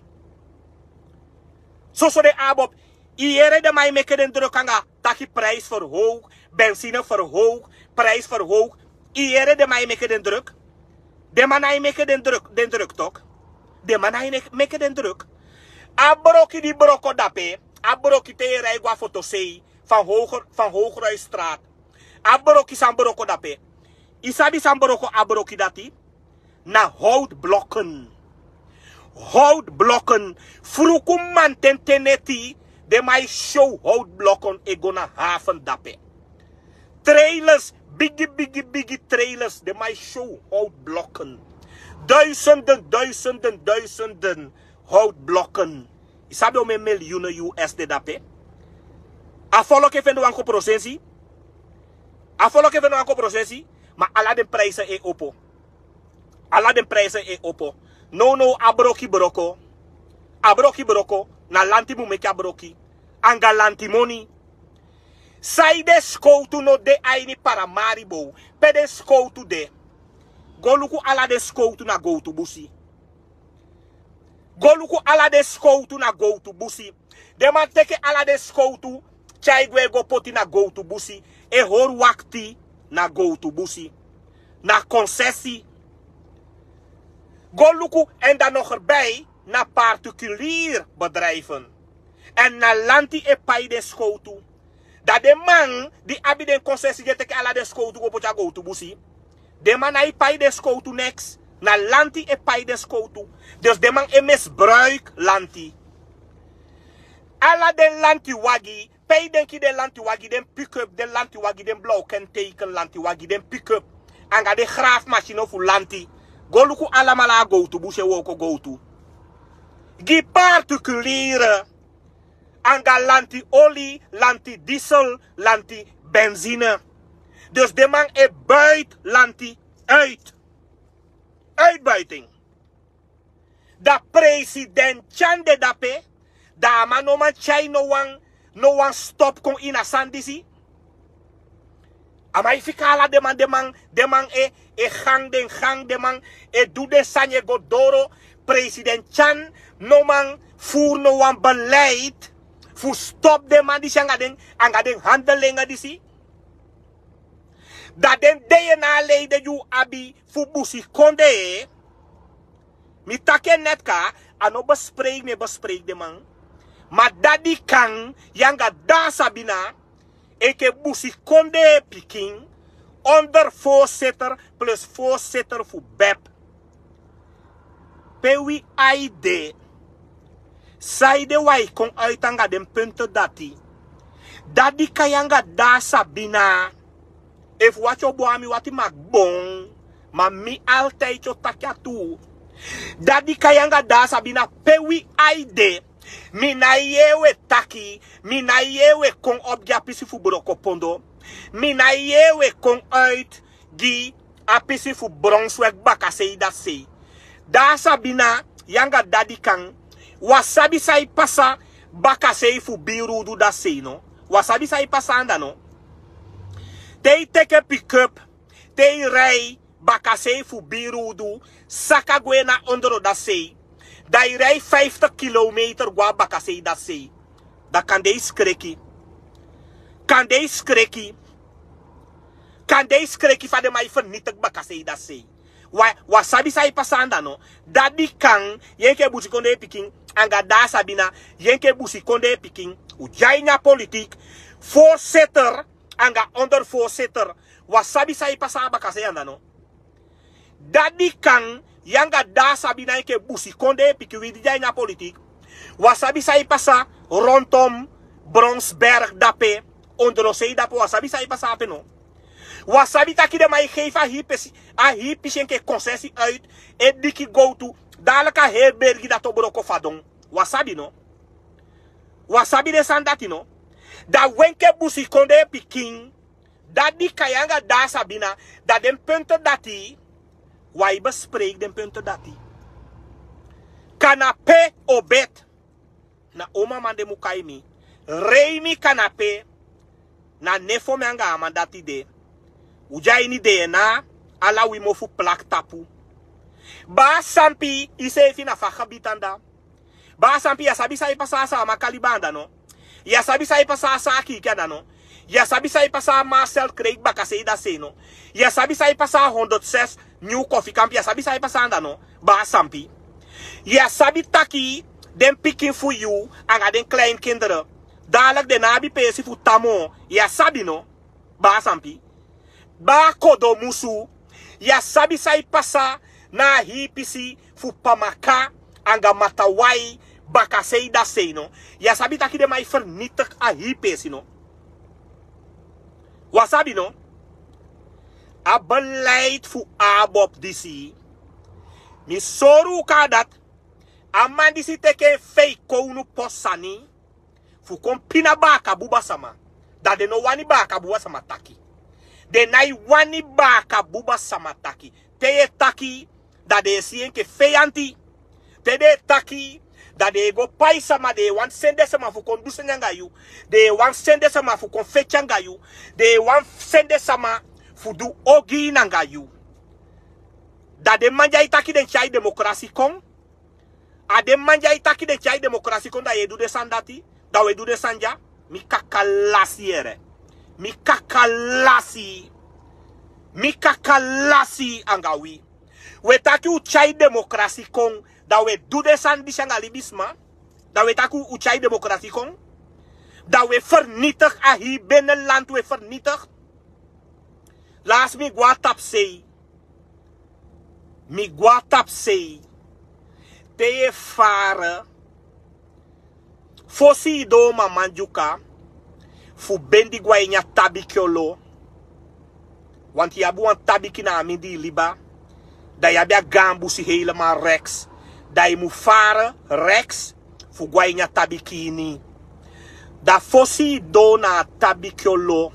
Soso den abob. I yere den man e meke den druk anga taki prijs verhoog, benzine verhoog, prijs verhoog. I yere den man e meke den druk. Den man na e meke den druk, den druk tok. Den man na e meke den druk. A broki di broko dape, a broki te i e rij go a fotosei van Hoger, van Hogerhuisstraat. A broki san broko dape. I sabi san broko a broki dati? Na houtblokken. Houtblokken. Fruku manten te neti, den man e show houtblokken e go na haven dape. Trailers, bigi, bigi, bigi trailers, den man e show houtblokken. Duizenden, duizenden, duizenden houtblokken. I sabi omeni miljoenen U S de dape? A folo ke fende wan kon prosensi. A folo ke fende wan kon prosensi. Ma ala den prijse e opo. Ala den prijse e opo. No, no, a broki broko. A broki broko. Na lanti mu meki a broki. Anga lanti moni. Sai den skowtu no de a ini Paramaribo? Pe den skowtu de? Go luku ala den skowtu na gowtu busi. Go luku ala den skowtu na gowtu busi. Den man teke ala den skowtu, tyai gwe go poti na gowtu busi. E hori wakti na gowtu busi. Na konsesi. Go luku, en dan nog erbij na particulier bedrijven. En na lanti e pai den skowtu. Dan den man di abi den konsesi di e teke ala den skowtu go poti a gowtu busi. Den man na e pai den skowtu neks. Na lanti e pai den skowtu. Dus den man e misbruik lanti. Ala den lanti wagi, pe i denki den lanti wagi, den pick-up, den lanti wagi, den blauw kenteken lanti wagi, den pick-up. Anga den graafmasino fu lanti. Go luku alamala a gowtu busi e wooko gowtu. Gi particuliere. Anga lanti oli, lanti diesel, lanti benzine. Dus den man e buit lanti uit. Uitbuiting. Da president Chan de dape, da a man no man tyai no wan, no wan stop kon ini a sani disi. A man e fika ala den man, den man, den man e, e gang den gang, den man e du den sani e go doro. President Chan no man furu no wan beleid fu stop den man disi anga den, anga den handelinga disi. Da den D N A leide di u abi fu busikondee. Mi taki en net ka, a no bespreek, mi e bespreek den man. Ma dati kan, yu anga Da Sabina, enke busikondee pikin, onder voorzitter plus voorzitter fu bep. Pe wi ai de? Saide wi ai kon uit anga den punte dati? Dati kan yu anga Da Sabina. Efu wati o bon a mi wati maki bon. Ma mi altijdi o taki a tuu. Dati kan yu anga Da Sabina, pe wi ai de? Mi nái yee wi e taki, mi nái yee wi e kon op gi a pisi fu Brokopondo. Mi nái yee wi e kon uit gi a pisi fu Brownsweg bakasei dati sei. Da Sabina, yu anga Dadi Kan, wi á sabi san e pasa bakasei fu Birudu dati sei no? Wi á sabi san e pasa anda no? Te i teke pick-up, te i rij bakasei fu Birudu, saka gwe na ondro dati sei. Da i rij vijftig kilometer go a bakasei dati sei. Da kande i skreki. Kande i skreki. Kande i skreki fa den man e fernitigi bakasei dati sei. Wi á, wi á sabi san e pasa anda no? Dadi Kan, yu enke busikondee pikin, anga Da Sabina, yu enke busikondee pikin, un de a ini a politiek, voorzitter, anga ondervoorzitter, wi á sabi san e pasa a bakasei anda no? Dadi Kan, yu anga Da Sabina enke busikondee pikin, wi di de a ini a politiek, wi á sabi san e pasa rondom Brownsberg dape, ondrosei dape, wi á sabi san e pasa ape no? Wi á sabi taki den man e geef a hii pisi, a hii pisi enke concessie uit, e diki gowtu, daliki a heri bergi dati o broko fadon. Wi á sabi no? Wi á sabi den sani dati no? Da wi enke busikondee pikin, Dadi Kan, yu anga Da Sabina, da den punte dati, wi á e bespreek den punte dati. Kanape Obed, na Oma Mande mu kai mi. Rei mi kanape. Na nefo mi anga a man dati de. Un de a ini dna. Ala wi mofu plaki tapu. Baa Sampi, iseefi na fa gebiti anda. Baa Sampi, yu á sabi san e pasa a Saamaka liba anda no? Yu á sabi san e pasa a Saakiki anda no? Yu á sabi san e pasa a Marcel Kreik, Bakasei Dasei no? Yu á sabi san e pasa a honderd zes Nieuw Koffiekamp, yu á sabi san e pasa anda no? Baa Sampi, yu á sabi taki den pikin fu yu anga den kleinkinderen, dadelijk den no abi peesi fu tan moo. Yu á sabi no? Baa Sampi, baa Kodomusu, yu á sabi san e pasa na a hii pisi fu Pamaka anga Matawai, Bakasei Dasei no? Yu á sabi taki den man e vernietig a hii peesi no? Un á sabi no? A beleid fu ABOP disi, mi sori un kaba dati. A man disi teke en fei kownu posi sani fu kon pina Baaka Buba sama. Da den no wani Baaka Buba sama taki. Den nái wani Baaka Buba sama taki. Te yu e taki, da den e si en enke feyanti. Te den e taki, da den e go pai sama, den e wani sende sama fu kon du sani anga yu. Den e wani sende sama fu kon feti anga yu. Den e wani sende sama fu du ogii nanga yu. Da den man di e taki den tyai demokrasi kon. A den man di e taki den tyai demokrasi kon, da yu e du den sani dati. Da wi e du den sani dya. Mi kaka lasi yere. Mi kaka lasi. Mi kaka lasi anga wi. Wi e taki un tyai demokrasi kon, da wi e du den sani disi anga libisma. Da wi e taki un tyai demokrasi kon. Da wi e vernietig a hii binnenland, wi e vernietig. Lasi mi go a tapusei. Mi go a tapusei. Te yu e fara, fosi yu doo Mamandyuka fu bendi go a ini a tabiki olo. Want yu abi wan tabiki na a mindii liba. Da yu abi a gaan busi helemaal rechts. Da yu mu fara rechts fu go a ini a tabiki ini. Da fosi yu doo na a tabiki olo,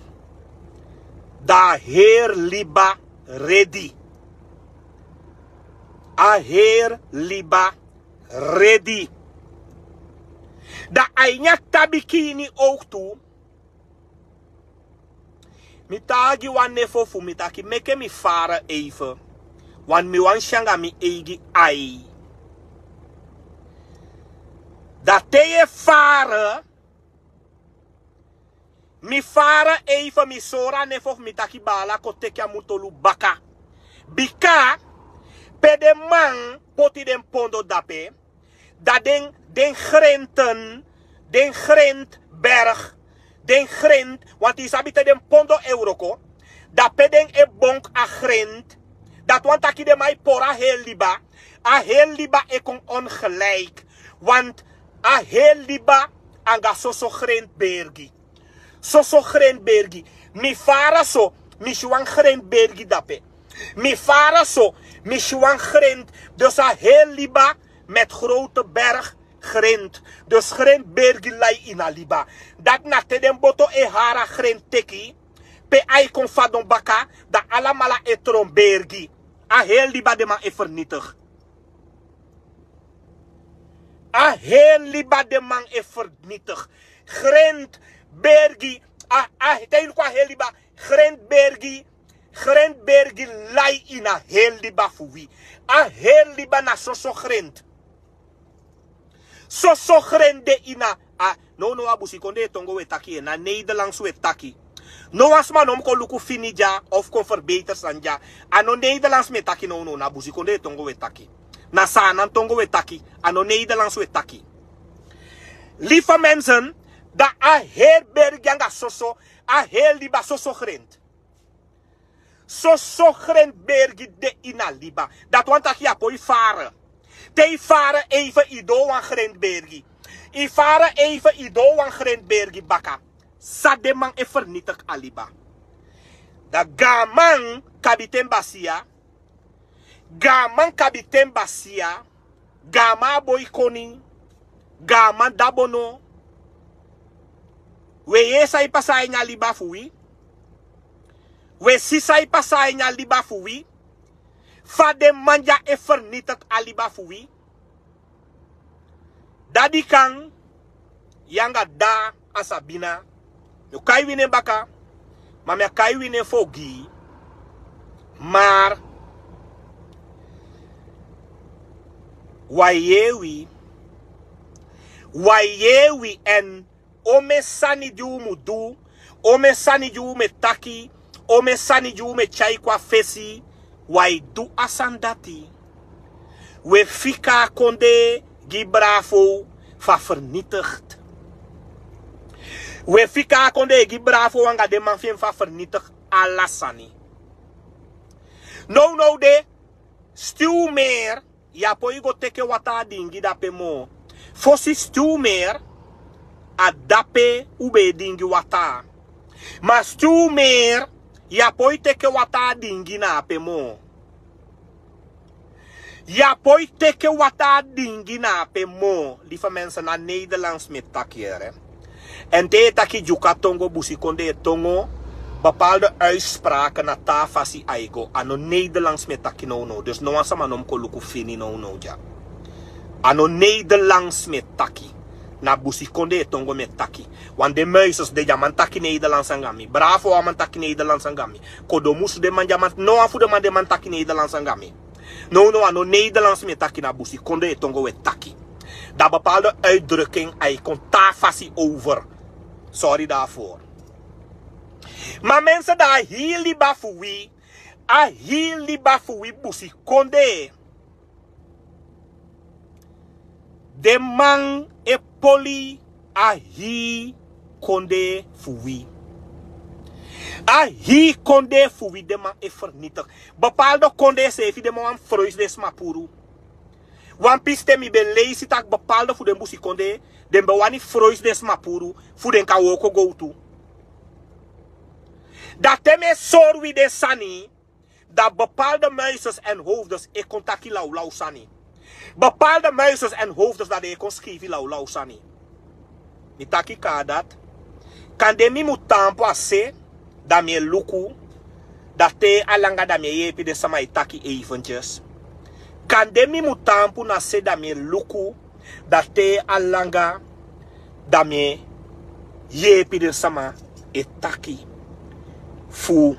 da a heri liba redi. A heri liba redi. Da a ini a tabiki ini owktu, mi taigi wan nefo fu mi taki meke mi fara even. Want mi wani si anga mi eigi ai. Da te yu e fara, mi fara even, mi sori a nefo fu mi taki baala kon teki a mutolu baka. Bika pe den man poti den pondo dape, da den, den grenten, den grentberg, den grent, want yu sabi te den pondo e wroko, da pe den e bonk a grent, dati wani taki den man e pori a heri liba, a heri liba e kon ongelijk, want a heri liba anga soso grentbergi. Soso grentbergi. Mi fara so, mi si wan grentbergi dape. Mi fara so, mi si wan grent, dus a heri liba met grote berg grent. Dus grentbergi lai ini a liba. Dati na te den boto e hari a grent teki, pe ai kon fadon baka, da alamala e tron bergi. A heri liba den man e vernietig. A heri liba den man e vernietig. Grentbergi, a, a, te yu luku a heri liba, grentbergi, grentbergi lai ini a heri liba fu wi. A heri liba na soso grent. Soso grent de ini a, a, nownow a busikondee tongo wi e taki, na Nederlands wi e taki. No wan sma no mu kon luku fini dya of kon verbeter sani dya. A no Nederlands mi e taki nownow, na busikondee tongo wi e taki. Na Saanan tongo wi e taki, a no Nederlands wi e taki. Lieve mensen, da a heri bergi anga soso, a heri liba soso grent. Soso grentbergi de ini a liba. Dati wani taki yu á poi fara. Te yu fara even yu doo wan grentbergi. Yu fara even yu doo wan grentbergi baka. San den man e vernietig a liba. Da gaaman kabiten basiya. Gaaman kabiten basiya. Gaaman a boi koni. Gaaman dabono. Wi e yee san e pasa a ini a liba fu wi. Wi e si san e pasa a ini a liba fu wi. Fa den man dya e vernietig a liba fu wi. Dadi kan, yu anga dda, a Sabina. Mi o kai wi nen baka. Ma mi a kai wi nen fu ogii. Mar wi e yee wi. Wi e yee wi. Èn omen sani di un mu du, omen sani di un mu e taki, omen sani di un mu e tyai kon a fesi. Wi e du a sani dati. Wi e fika a kondee gi Bravo fu a vernietigd. Wi e fika a kondee gi Bravo anga den man fi en fu a vernietigd ala sani. Nownow de, Stuwmeer, yu á poi go teke wataa diingi dape moo. Fosi Stuwmeer, a dape un be e diingi wataa. Ma Stuwmeer, yu á poi teke wataa diingi na ape moo. Yu á poi teke wataa diingi na ape moo. Lieve mensen, na Nederlands mi e taki, yere. Èn te yu e taki Dyuka tongo, busikondee tongo, bepaalde uitspraken na taa fasi a e go. A no Nederlands mi e taki nownow. Dus no wan sama no mu kon luku fini nownow dya. A no Nederlands mi e taki. Na busikondee tongo mi e taki. Wan den Muisers de, den á man taki Nederlands anga mi. Bravo á man taki Nederlands anga mi. Kodomus, den man, den á man, no wan fu den man, den á man taki Nederlands anga mi. Nownow a no Nederlands mi e taki, na busikondee tongo wi e taki. Da bepaalde uitdrukking a e kon taa fasi over. Sorry daarvoor. Ma mensen, da a hii liba fu wi, a hii liba fu wi busikondee, den man e poli a hii kondee fu wi. A hii kondee fu wi den man e vernietig. Bepaalde kondee seefi den man wani froisi den sma puru. Wan pisten mi ben leisi taki bepaalde fu den busikondee, den ben wani froisi den sma puru fu den kan wooko gowtu. Da te mi e sori wi den sani, da bepaalde Muisers en Hoofders e kon taki lawlaw sani. Bepaalde Muisers en Hoofders, da den e kon skrifi lawlaw sani. Mi taki kaa dati. Kande mi mu taampu a se, da mi e luku, da te a langa da mi e yeepi den sama e taki eventjes. Kande mi mu taampu na se, da mi e luku, da te a langa da mi e yeepi den sama e taki fu,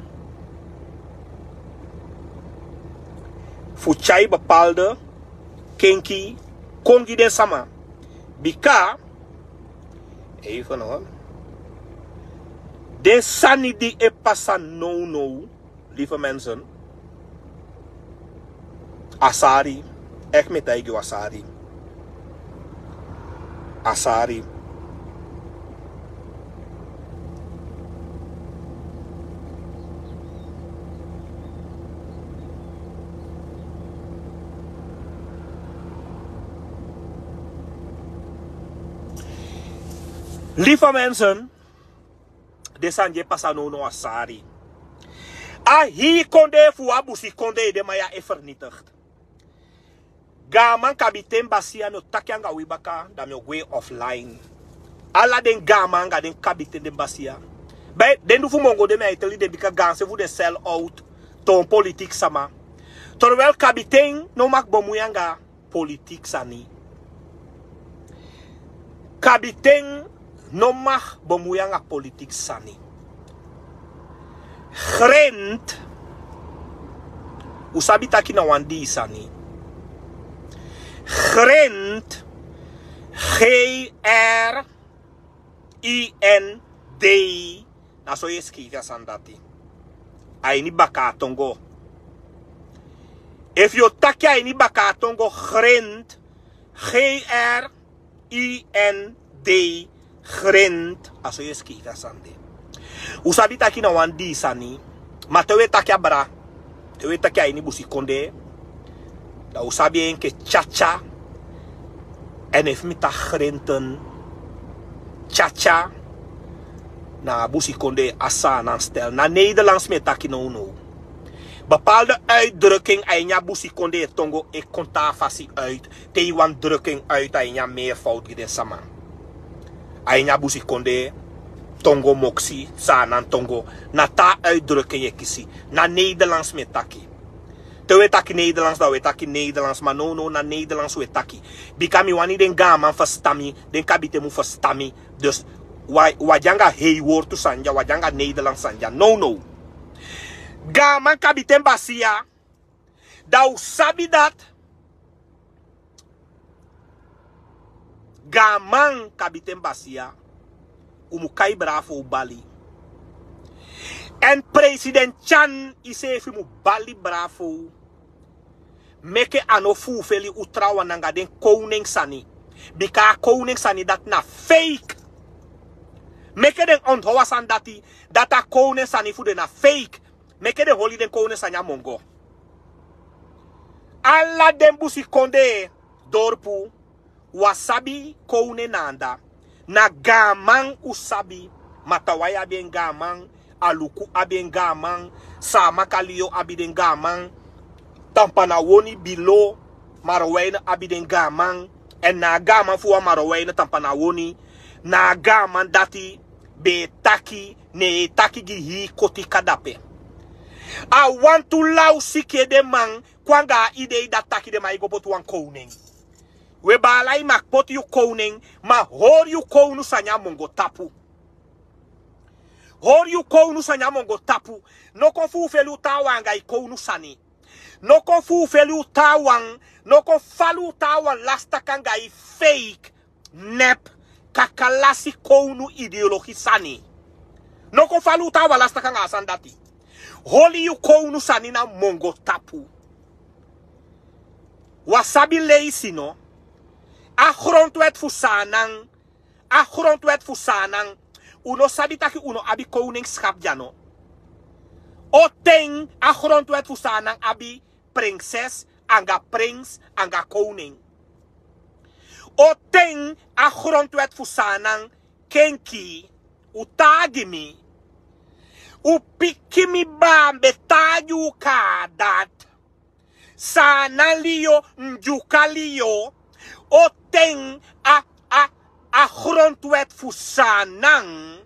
fu tyai bepaalde kenki kon gi den sama. Bika, even no, den sani di e pasa nownow, lieve mensen, a sari. Echt, mi e taigi yu, a sari. A sari. Lieve mensen, den sani di e pasa nownow, a sari. A hii kondee fu wi, a busikondee, den man ya e vernietigd. Gaaman, kabiten, basiya, mi o taki anga wi baka, da mi o gwe offline. Ala den gaaman anga den kabiten, den basiya. Bai, den du fu mongo de, mi e teli den, bika gaanse fu den sell out, toon politiki sama. Terwijl kabiten no mag bemui anga politiki sani. Kabiten no mag bemui anga politiki sani. Grend, un sabi taki na wan dii sani. Grend, G R I N D, na so yu e skrifi a sani dati. A ini Bakatongo. Efu yu o taki a ini Bakatongo, grend, G R I N D, grend, a so yu e skrifi a sani de. Un sabi taki na wan dii sani, ma te wi e taki abra, te wi e taki a ini busikondee, da un sabi en enke tyatya. Èn efu mi taki grenten, tyatya, na busikondee, a Saanan stel. Na Nederlands mi e taki nownow. Bepaalde uitdrukking a ini a busikondee tongo e kon taa fasi uit. Te yu wani druk en uit a ini a meervoud gi den sama. A ini a busikondee tongo, moksi, Saanan tongo, na taa uitdrukking yu e kisi. Na Nederlands mi e taki. Te wi e taki Nederlands, da wi e taki Nederlands, ma nownow na Nederlands wi e taki. Bika mi wani den gaaman ferstan mi, den kabiten mu ferstan mi. Dus Wan wan de anga hei wortu sani dya, wan de anga nederland sani dya. Nownow, gaaman kabiten basiya. Da un sabi dati. Gaaman kabiten basiya. Un mu kai bravo un bali. Èn president tyan iseefi mu bali bravo. Meke a no fuufeli un trawan nanga den kownen sani. Bika a kownen sani dati na feik. Meke den onthow a sani dati. Dati a kownen sani fu den na feik. Meke den holi den kownen sani a mongo. Ala den busikondee dorpu. Wan sabi kownen na anda. Na gaaman un sabi. Matawai abi en gaaman. Aluku abi en gaaman. Saamakaliyo abi den gaaman. Tampanawoni bilo. Maroweine abi den gaaman. Èn na a gaaman fu wan maroweine tampanawoni. Na a gaaman dati be e taki, ne e taki gi hii koti kadape. A wantu law siki ede man kon anga a idei dati taki den man e go poti wan kownen. We baala i maki poti yu kownen. Ma hori yu kownu sani a mongo tapu. Hori yu kownu sani a mongo tapu. No kon fuufeli un taawan anga i kownu sani. No kon fuufeli un taawan. No kon fali un taawan lasi taki anga i feik. Nep kakalasi kownu ideologi sani. No kon fali un taawan lasi taki anga a sani dati. Holi yu kownu sani na mongo tapu. Wan sabi leisi no. A grondwet fu saanan. A grondwet fu saanan. Un no sabi taki un no abi kownen skapu dya no. O ten a grondwet fu saanan abi prenses anga prens anga kownen. O ten a grondwet fu saanan kenki. Un taagi mi. Un piki mi baa mi be taagi un kaa dati. Saanan liyo ndyuka liyo. O ten a a a grondwet fu saanan.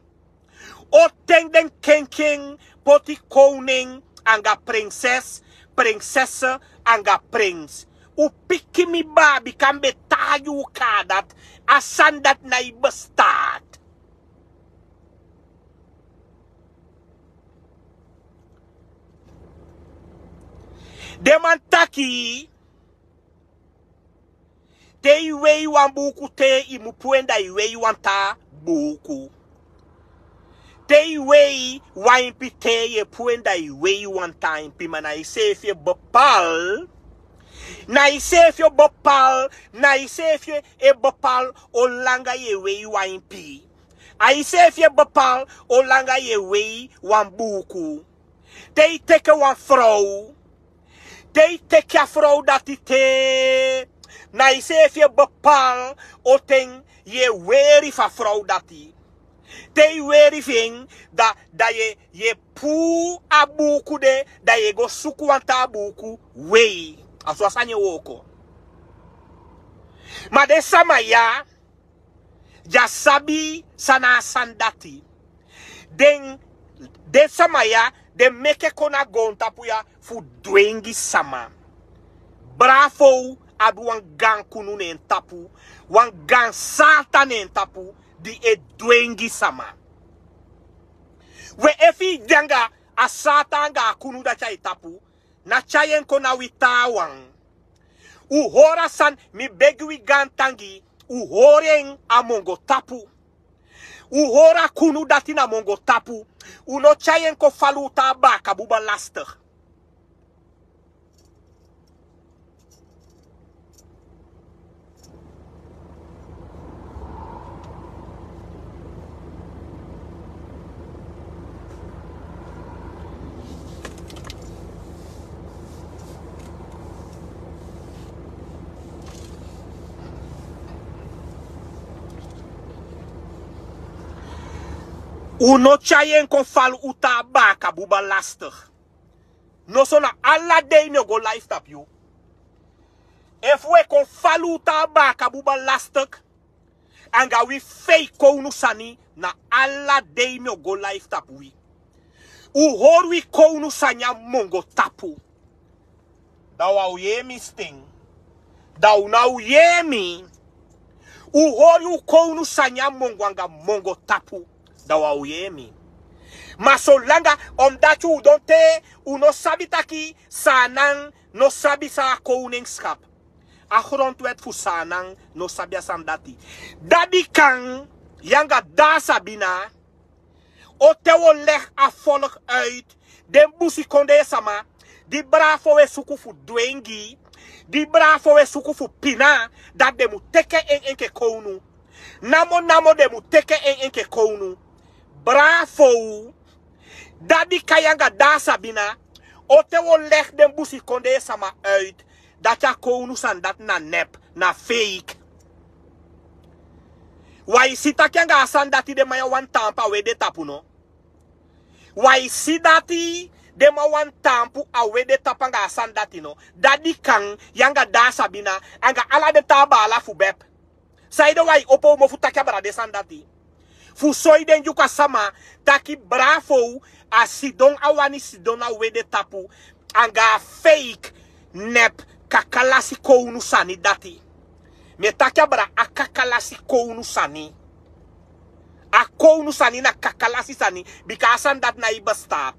O ten den kenken poti kownen anga prenses, prensese anga prens. Un piki mi baa bika mi be taagi un kaa dati. A sani dati na i bestaat. Den man taki te i wei wan buuku te i mu puu en da i wei wan taa buuku. Te i wei wan impi te i e puu en da i wei wan taa impi ma na iseefi e bepal. Na iseefi e bepal. Na iseefi e bepal o langa i e wei wan impi. A iseefi e bepal o langa i e wei wan buuku. Te i teke wan frow. Te i teke a frow dati te na iseefi e bepal o ten i e weri fu a frow dati. Te i weri fu en da da i e puu a buuku de da i e go suku wan taa buuku. Wei a so a sani e wooko. Ma den sama ya di a sabi san na a sani dati. Den den sama ya den meke kon na goontapu ya fu dwengi sama. Bravo abi wan gaan kunu na en tapu. Wan gaan saata na en tapu di e dwengi sama. We efu i de anga a saata anga a kunu dati a i tapu na tyai en kon na wi taawan. Un hori a sani mi begi wi gaantangi. Un hori en a mongo tapu. Un hori a kunu dati na mongo tapu. Un no tyai en kon fali un taa baaka buba lastig. Un no tyai en kon fali un taa baaka buba lastig. Noso na ala dei mi o go laif tapu yu. Efu un e kon fali un taa baaka buba lastig anga wi fei kownu sani na ala dei mi o go laif tapu wi. Un hori wi kownu sani a mongo tapu. Da un a o yee mi sten. Da un na o yee mi. Un hori un kownu sani a mongo anga mongo tapu, da wan o yee mi. Ma solanga, omdati un don te, un no sabi taki Saanan no sabi san a kownenskap. A grondwet fu Saanan no sabi a sani dati. Dati kan, yu anga Dda Sabina, o te wi o legi a volk uit, den busikondee sama, di Bravo e suku fu dwengi, di Bravo e suku fu pina, dati den mu teke en enke kownu. Namo namo den mu teke en enke kownu. Bravo, Dda Dikanya anga Dda Sabina, o te wi o legi den busikondee sama uit, dati a kownu sani dati na nep, na fake. Wi e si taki anga a sani dati den man ya wani taampu a wede tapu no. Wi e si dati den man wani taampu a wede tapu anga a sani dati no. Dda Dikanya anga Dda Sabina, anga ala den taa baala fu bep. Saide wi e opo un mofu taki abra den sani dati? Fu soi den Dyuka sama taki Bravo a sidon, a wani sidon na wede tapu anga a fake, nep, kakalasi kownu sani dati. Mi e taki abra a kakalasi kownu sani. A kownu sani na kakalasi sani, bika a sani dati na e bestaat.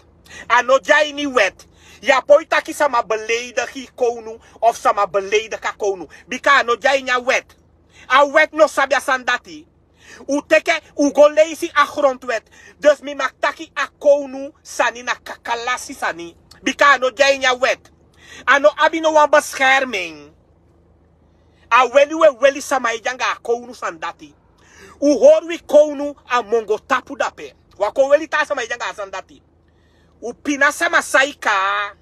A no de a ini wet. Yu á poi taki sama beleidigi kownu of sama beleidigi a kownu. Bika a no de a ini a wet. A wet no sabi a sani dati. Un teke, un go leisi a grondwet. Dus mi mag taki a kownu sani na kakalasi sani. Bika a no de a ini a wet. A no abi no wan bescherming. A weli wi e weli sama ede anga a kownu sani dati. Un hori wi kownu a mongo tapu dape. Wi á kon weli taa sama ede anga a sani dati. Un pina sama sai kaa.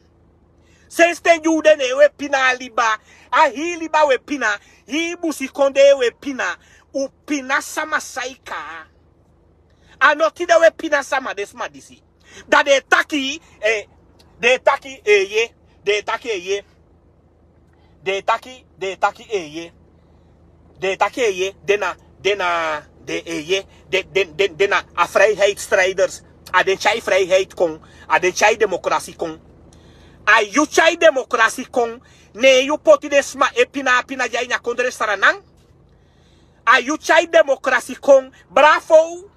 Sensi ten di un de ne wi e pina a liba. A hii liba wi e pina. Hii busikondee wi e pina. Un pina sama sai kaa. A no tide wi e pina sama, den sama disi. Da den e taki, eh, den e taki, eh, ye. Den e taki, eh, ye. Den e taki, den e taki, eh, ye. Den e taki, eh, ye. Den na, den na, den, eh, ye. Den, den, den, den na a vrijheidsstrijders. A den tyai vrijheid kon. A den tyai democratie kon. A yu tyai democratie kon. Ne yu poti den sma e pina, pina dya ini a kondre Sranan. A yu tyai democratie kon. Bravo.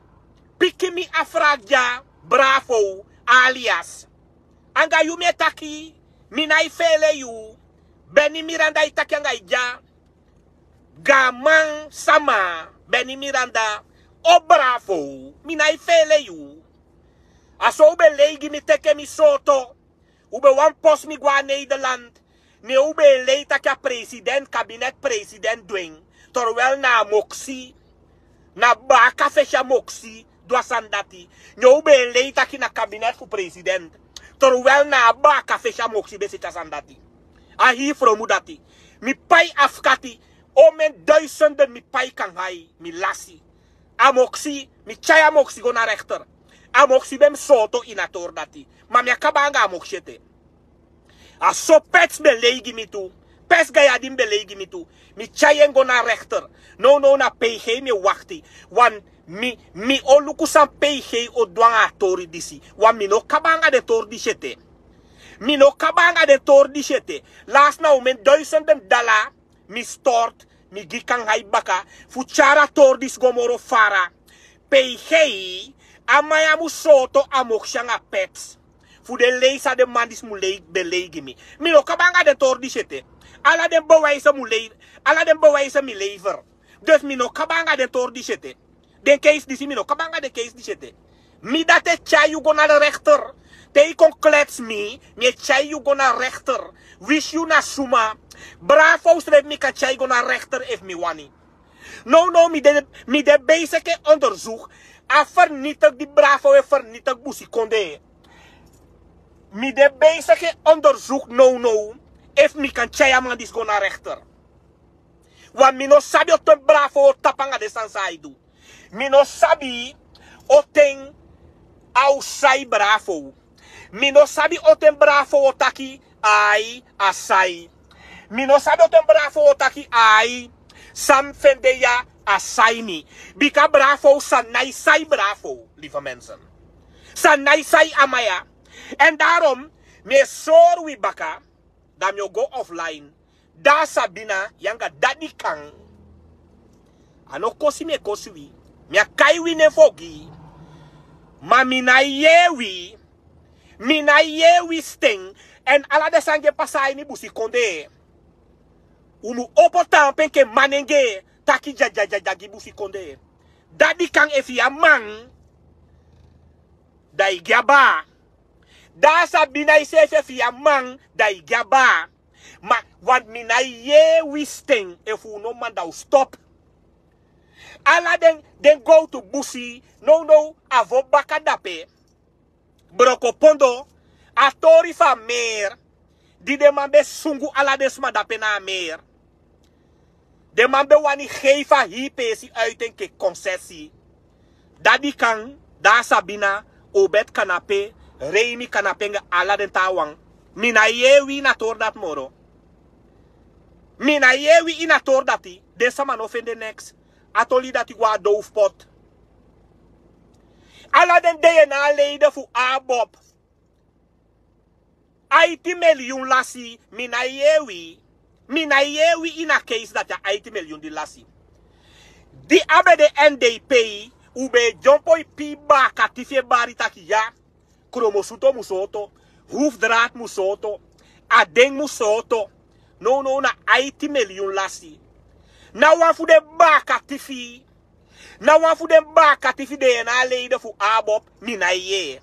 Piki mi a fragi dya. Bravo. Alias. Anga yu mi e taki, mi nái feele yu. Beni Miranda e taki anga yu dya. Gaanman sama, Beni Miranda, o Bravo, mi nái feele yu. A so u be lei gi mi, teke mi sooto. U be wani posi mi go a Nederland. Ne u be e lei taki a president, kabinet president du en. Terwijl na a moksi, na baaka fesi a moksi du a sani dati. Ne u be e lei taki na kabinet fu president. Terwijl na a baaka fesi a moksi be seti a sani dati. A hii fromu dati. Mi pai afkati, omen duizenden mi pai kangai, mi lasi. A moksi, mi tyai a moksi go na rechter. A moksi be mi sooto ini a tori dati. Ma mi á kaba anga a moksi ete. A so Pets be lei gi mi tu. Pets Gayadin be lei gi mi tu. Mi tyai en go na rechter. Nownow na P G mi e wakti. Wan mi, mi o luku san P G o du anga a tori disi. Wan mi no kaba anga den tori disi ete. Mi no kaba anga den tori disi ete. Lasi na omen duizenden dala mi stort, mi gi kangai baka, fu tyari a tori disi go moro fara. P G, a man ya mu sooto a moksi anga Pets. Fu den lei san den man disi mu lei, be lei gi mi. Mi no kaba anga den tori disi ete. Ala den bewijzen mu lei, ala den bewijzen mi lever. Dus mi no kaba anga den tori disi ete. Den case disi mi no kaba anga den case disi ete. Mi dati e tyai yu go na rechter. Te i kon klets mi, mi e tyai yu go na rechter. Wisi yu na suma. Bravo srefi mi kan tyai go na rechter efu mi wani. Nownow mi de, mi de bezig e onderzoek. A vernietig di Bravo e vernietig busikondee. Mi de bezig e onderzoek nownow. Efu mi kan tyai a man disi go na rechter. Wan mi no sabi o ten Bravo o tapu anga den sani san ai du. Mi no sabi o ten a o sai Bravo. Mi no sabi o ten Bravo o taki ai a sai. Mi no sabi o ten Bravo o taki ai san mi fende ya a sai mi. Bika Bravo san nái sai Bravo, lieve mensen. San nái sai a man ya. En daarom, mi e sori wi baka, dan mi o go offline. Dda Sabina, yu anga Dda Dikanya. A no kosi mi e kosi wi. Mi a kai wi nen fu ogii. Ma mi nái yee wi. Mi nái yee wi sten. Èn ala den sani di e pasa a ini busikondee, un mu opo taampu enke manengee taki dyadya gi busikondee. Dati kan efu yu a man, da i gi a baa. Da a sabi na iseefi efu yu a man, da i gi a baa. Ma wan mi nái yee wi sten, efu un no man da un stop. Ala den, den gowtu busi, nownow a vo baka dape. Brokopondo, a tori fu a meer, di den man be sungu ala den sma dape na a meer. Den man be wani gei fu a hii peesi uit enke konsesi. Dati kan, da a sabi na, Obed Kanape, Reimi Kanape anga ala den taawan. Mi nái yee wi ini a tori dati moro. Mi nái yee wi ini a tori dati, den sama no fende neks. A toli dati go a dow fu pot. Ala den DNA leden fu ABOP. Aiti miliyun lasi, mi nái yee wi. Mi nái yee wi ini a keisi dati a aiti miliyun di lasi. Di a be de NDP, un be e dyompo e pii baaka tifi e bari taki ya. Kromosuto mu sooto, hoofddraad mu sooto, a den mu sooto. Nownow na aiti miliyun lasi. Ná wan fu den baaka tifi, ná wan fu den baaka tifi DNA leden fu ABOP, mi nái yee.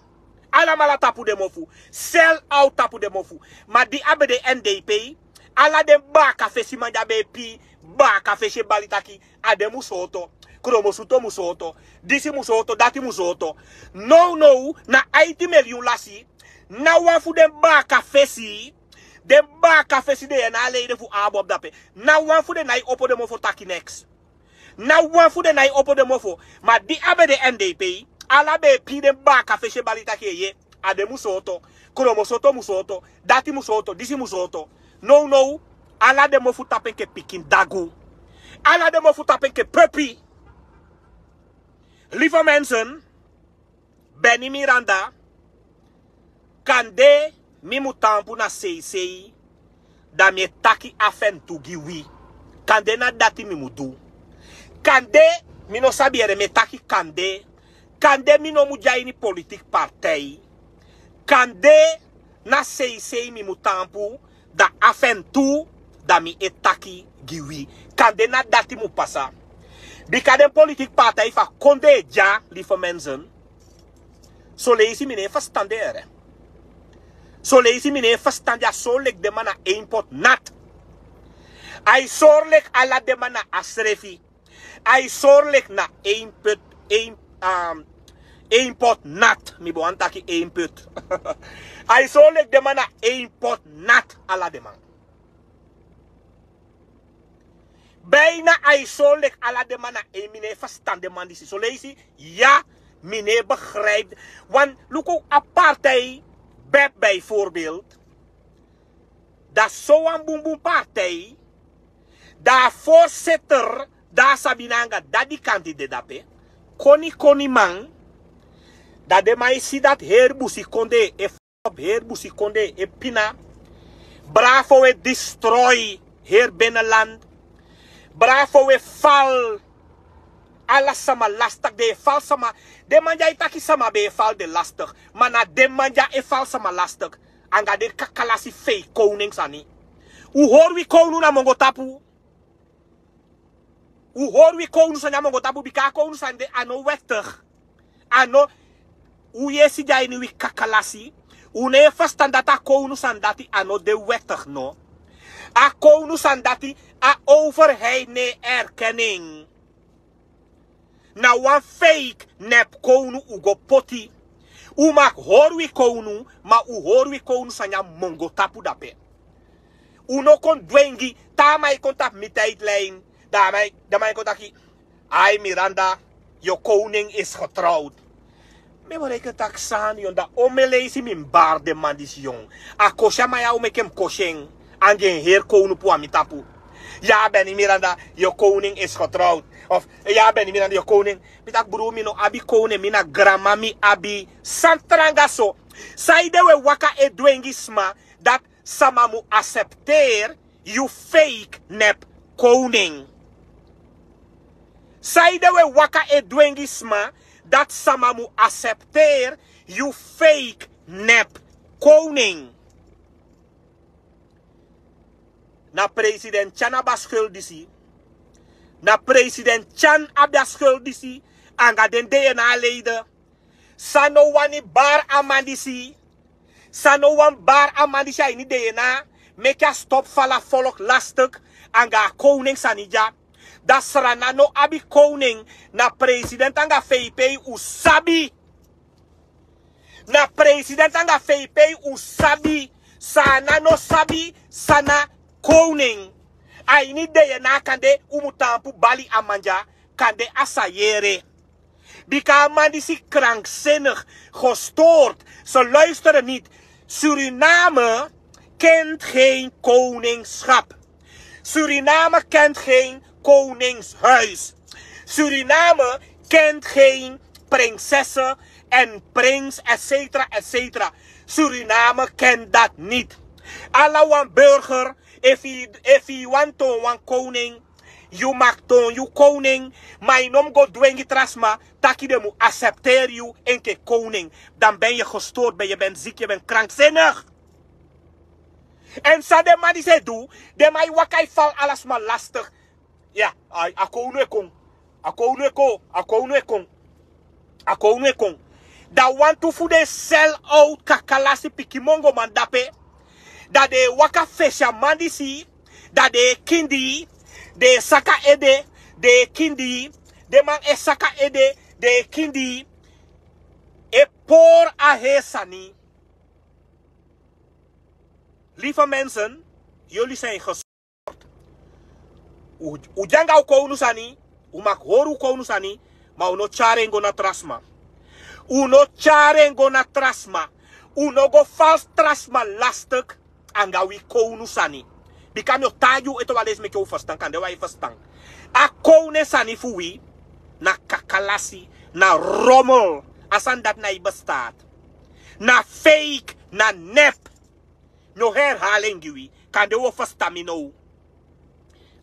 Alamala tapu den mofu, sel out tapu den mofu. Ma di a be de NDP, ala den baaka fesi man di a be e pii baaka fesi e bali taki, a den mu sooto, kromosuto mu sooto, disi mu sooto, dati mu sooto. Nownow na aiti miliyun lasi, ná wan fu den baaka fesi, den baaka fesi DNA leden fu ABOP dape, ná wan fu den nái opo den mofu taki neks. Ná wan fu den nái opo den mofu. Ma di a be de NDP, ala be e pii den baaka fesi e bali taki eeye, a den mu sooto, kromosuto mu sooto, dati mu sooto, disi mu sooto. Nownow, ala den mofu tapu enke pikin dagu. Ala den mofu tapu enke pepi. Lieve mensen, Benny Miranda, kande mi mu taampu na seisei, da mi e taki afu en tu gi wi. Kande na dati mi mu du. Kande, mi no sabi yere, mi e taki kande. Kande mi no mu de a ini politiki partij. Kande na seisei mi mu taampu, da afu en tu, da mi e taki gi wi. Kande na dati mu pasa. Bika den politiki partij fu a kondee dya, lieve mensen. Soleisi mi no e ferstan den yere. Soleisi mi no e ferstan den, a sori leki den man na één pot nat. Ai sori leki ala den man na a srefi. Ai sori leki na één pot, één, um, één pot nat. Mi bo wani taki één pot. Ai sori leki den man na één pot nat, ala den man. Bijna ai sori leki ala den man na één, mi no e ferstan den man disi. Soleisi, ya, mi no e begrijp. Wan, luku a partij, bep bijvoorbeeld. Da sowan bunbun partij, da a voorzitter, da a sabi nanga dati di kandidati dape. Koni koni man, da den man e si dati heri busikondee e f-, heri busikondee e pina. Bravo e destroy heri binnenland. Bravo e fal. Ala sama lastig, den e fal sama. Den man di ai taki sama be e fal den lastig. Ma na den man di e fal sama lastig. Anga den kakalasi fei kownu sani. Un hori wi kownu na mongo tapu. Un hori wi kownu sani a mongo tapu bika a kownu sani de a no wettig. A no, un yesi di a ini wi kakalasi. Un no e ferstan dati a kownu sani dati a no de wettig no. A kownu sani dati a overheid no e erken en. Na wan fake nep kownu un go poti. Un mag hori wi kownu, ma un hori wi kownu sani a mongo tapu dape. Un no kon dwengi, te a man e kon tapu mi tijdlijn, da a man, da a man e kon taki, ai Miranda, yu koning is getrouwd. Mi bo reken taki sani yon, da omeleisi mi mus bari den man disi yon. A kosi a man ya, un meki en mus kosi en. Anga en heri kownu puu a mi tapu. Ya Benny Miranda, yu koning is getrouwd. Of, ya Benny Miranda, yu koning. Mi taki bru, mi no abi koning, mi na granma mi abi. San tranga so. Saide we waka e dwengi sma, dati sama mu aksepteri yu fake nep koning. Saide we waka e dwengi sma dati sama mu aksepteri yu feik nep koning. Na president Tyan abi a skul disi. Na president Tyan abi a skul disi. Anga den dna leide. San no wani bari a man disi. San no wani bari a man disi a ini dna. Meki a stop fala folk lastik. Anga a koning sani dya. Da Srana no abi koning. Na president anga fei pei un sabi. Na president anga fei pei un sabi. Srana no sabi san na koning. A ini dna kande un mu tampu bali a man dya. Kande a sa yere. Bika a man disi krankzinnig, gestoord, ze luisteren niet. Suriname kent geen koningschap. Suriname kent geen koningshuis. Suriname kent geen prinsessen en prins, et cetera, et cetera. Suriname kent dat niet. Ala wan burger, efu yu wani toon wan koning, yu mag toon yu koning, ma yu no mu go dwengi tra sma taki den mu aksepteri yu enke koning. Dan ben yu gestoord, ben yu ben ziek, yu ben krankzinnig. En san den man disi e du, den man e waka e fal ala sma lastig. Ya, a kownu e kon. A kownu e kon. A kownu e kon. A kownu e kon. Da wantu fu den sel out kakalasi pikin mongoman dape. Da den e waka fesi a man disi. Da den e kindi. Den e saka ede. Den e kindi. Den man e saka ede. Den e kindi. E pori a heri sani. Lieve mensen, jullie zijn gestoord. Un de anga un kownu sani. Un mag hori un kownu sani. Ma un no tyari en go na tra sma. Un no tyari en go na tra sma. Un no go falsi tra sma lastik anga wi kownu sani. Bika mi o taigi un ete wan leisi meke un ferstan, kande wan e ferstan. A kownu sani fu wi na kakalasi, na romel. A sani dati na e bestaati. Na fake, na nep. Mi o herhali en gi wi, kande un o ferstan mi now.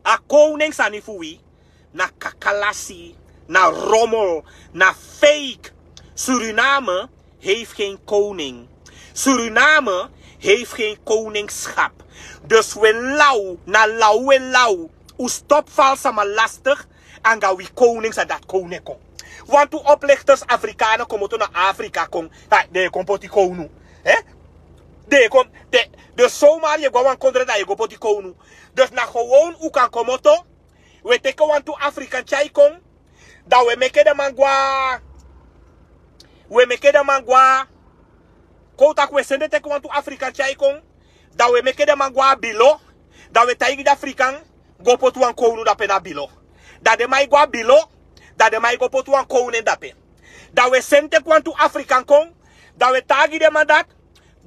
A kownu sani fu wi na kakalasi, na romel, na fake. Suriname heeft geen koning. Suriname heeft geen koningschap. Dus we law, na law we law. Un stop falsi sama lastig anga wi kownu sani, dati kownu e kon. Wantu oplichters Afrikanen komoto na Afrika kon. Ha, den e kon poti kownu. Hè? Den e kon, den, dus zomaar yu e go na wan kondre, dan yu e go poti kownu. Dus na gewoon un kan komoto. We teki wantu Afrikan tyai kon. Dan we meke den man gwe. We meke den man gwe. Kon un taki we sende teki wantu Afrikan tyai kon. Dan we meke den man gwe na bilo. Dan we taigi den Afrikan go poti wan kownu dape na bilo. Dan den man e go na bilo. Dan den man e go poti wan kownu dape. Dan we sende teki wantu Afrikan kon. Dan we taigi den man dati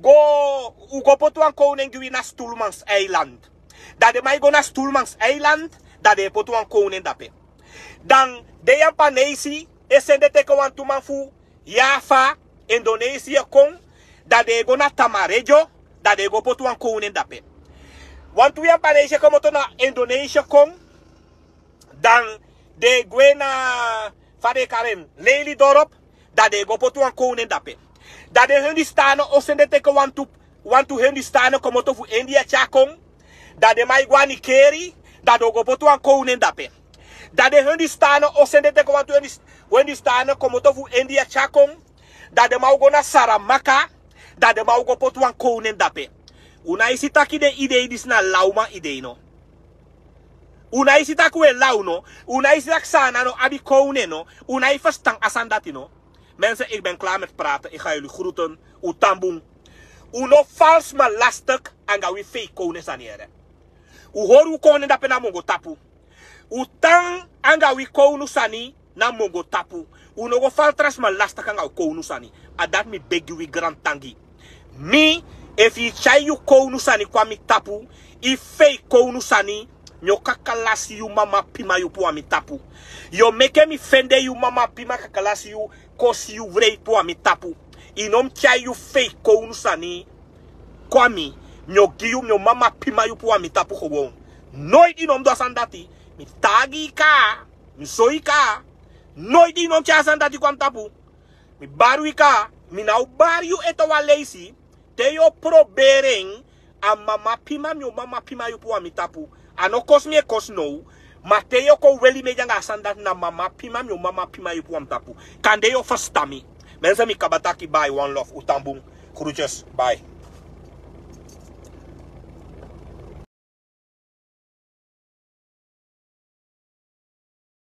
go, un go poti wan kownu gi wi na Stoelmanseiland. Dan den man e go na Stoelmanseiland, dan den e poti wan kownu dape. Dan den Yapanesi e sende teki wantu man fu Java, Indonesië kon, dan den e go na Tamarejo, dan den e go poti wan kownu dape. Wantu Yapanesi e komoto na Indonesië kon, dan den e gwe na, fa den e kari en, Lelydorp, dan den e go poti wan kownu dape. Dan den Hindustani o sende teki wantu, wantu Hindustani komoto fu India tyai kon. Dan den man e gwe na Nikeri, dan den o go poti wan kownu dape. Dan den Hindustani o sende teki wantu Hindus-, Hindustani komoto fu India tyai kon. Dan den man o go na Saramaka, dan den man o go poti wan kownu dape. Un nái si taki den idei disi na lawman idei no? Un nái si taki un e law no? Un nái si taki Saanan no abi kownu no? Un nái ferstan a sani dati no? Mensen, ik ben klaar met praten. Ik ga jullie groeten. Un tan bun. Un no falsi sma lastik anga wi fake kownu sani, yere. Un hori un kownu dape na Mongo tapu. Un tan anga wi kownu sani na Mongo tapu. Un no go falsi tra sma lastik anga un kownu sani. A dati mi begi wi grantangi. Mi, efu yu tyai yu kownu sani kon na mi tapu, yu fake kownu sani, mi o kakalasi yu mama pima yu puru na mi tapu. Yu o meke mi fende yu mama pima, kakalasi yu, kosi yu wrei puru na mi tapu. Yu no mu tyai yu fake kownu sani kon na mi, mi o gi yu, mi o mama pima yu puru na mi tapu gewoon. Noiti yu no mu du a sani dati. Mi taigi yu kaba. Mi soi kaa. Noiti yu no mus tyari a sani dati kon na mi tapu. Mi bari wi kaa. Mi na o bari yu ete wan leisi. Te yu o proberi en, a mama pima mi o mama pima yu puru na mi tapu. A no kosi mi e kosi now. Ma te yu o kon weli mi ede anga a sani dati na mama pima mi o mama pima yu puru na mi tapu. Kande yu o ferstan mi. Mensen, mi kaba taki bai, wan lof, un tan bun. Groetjes, bai.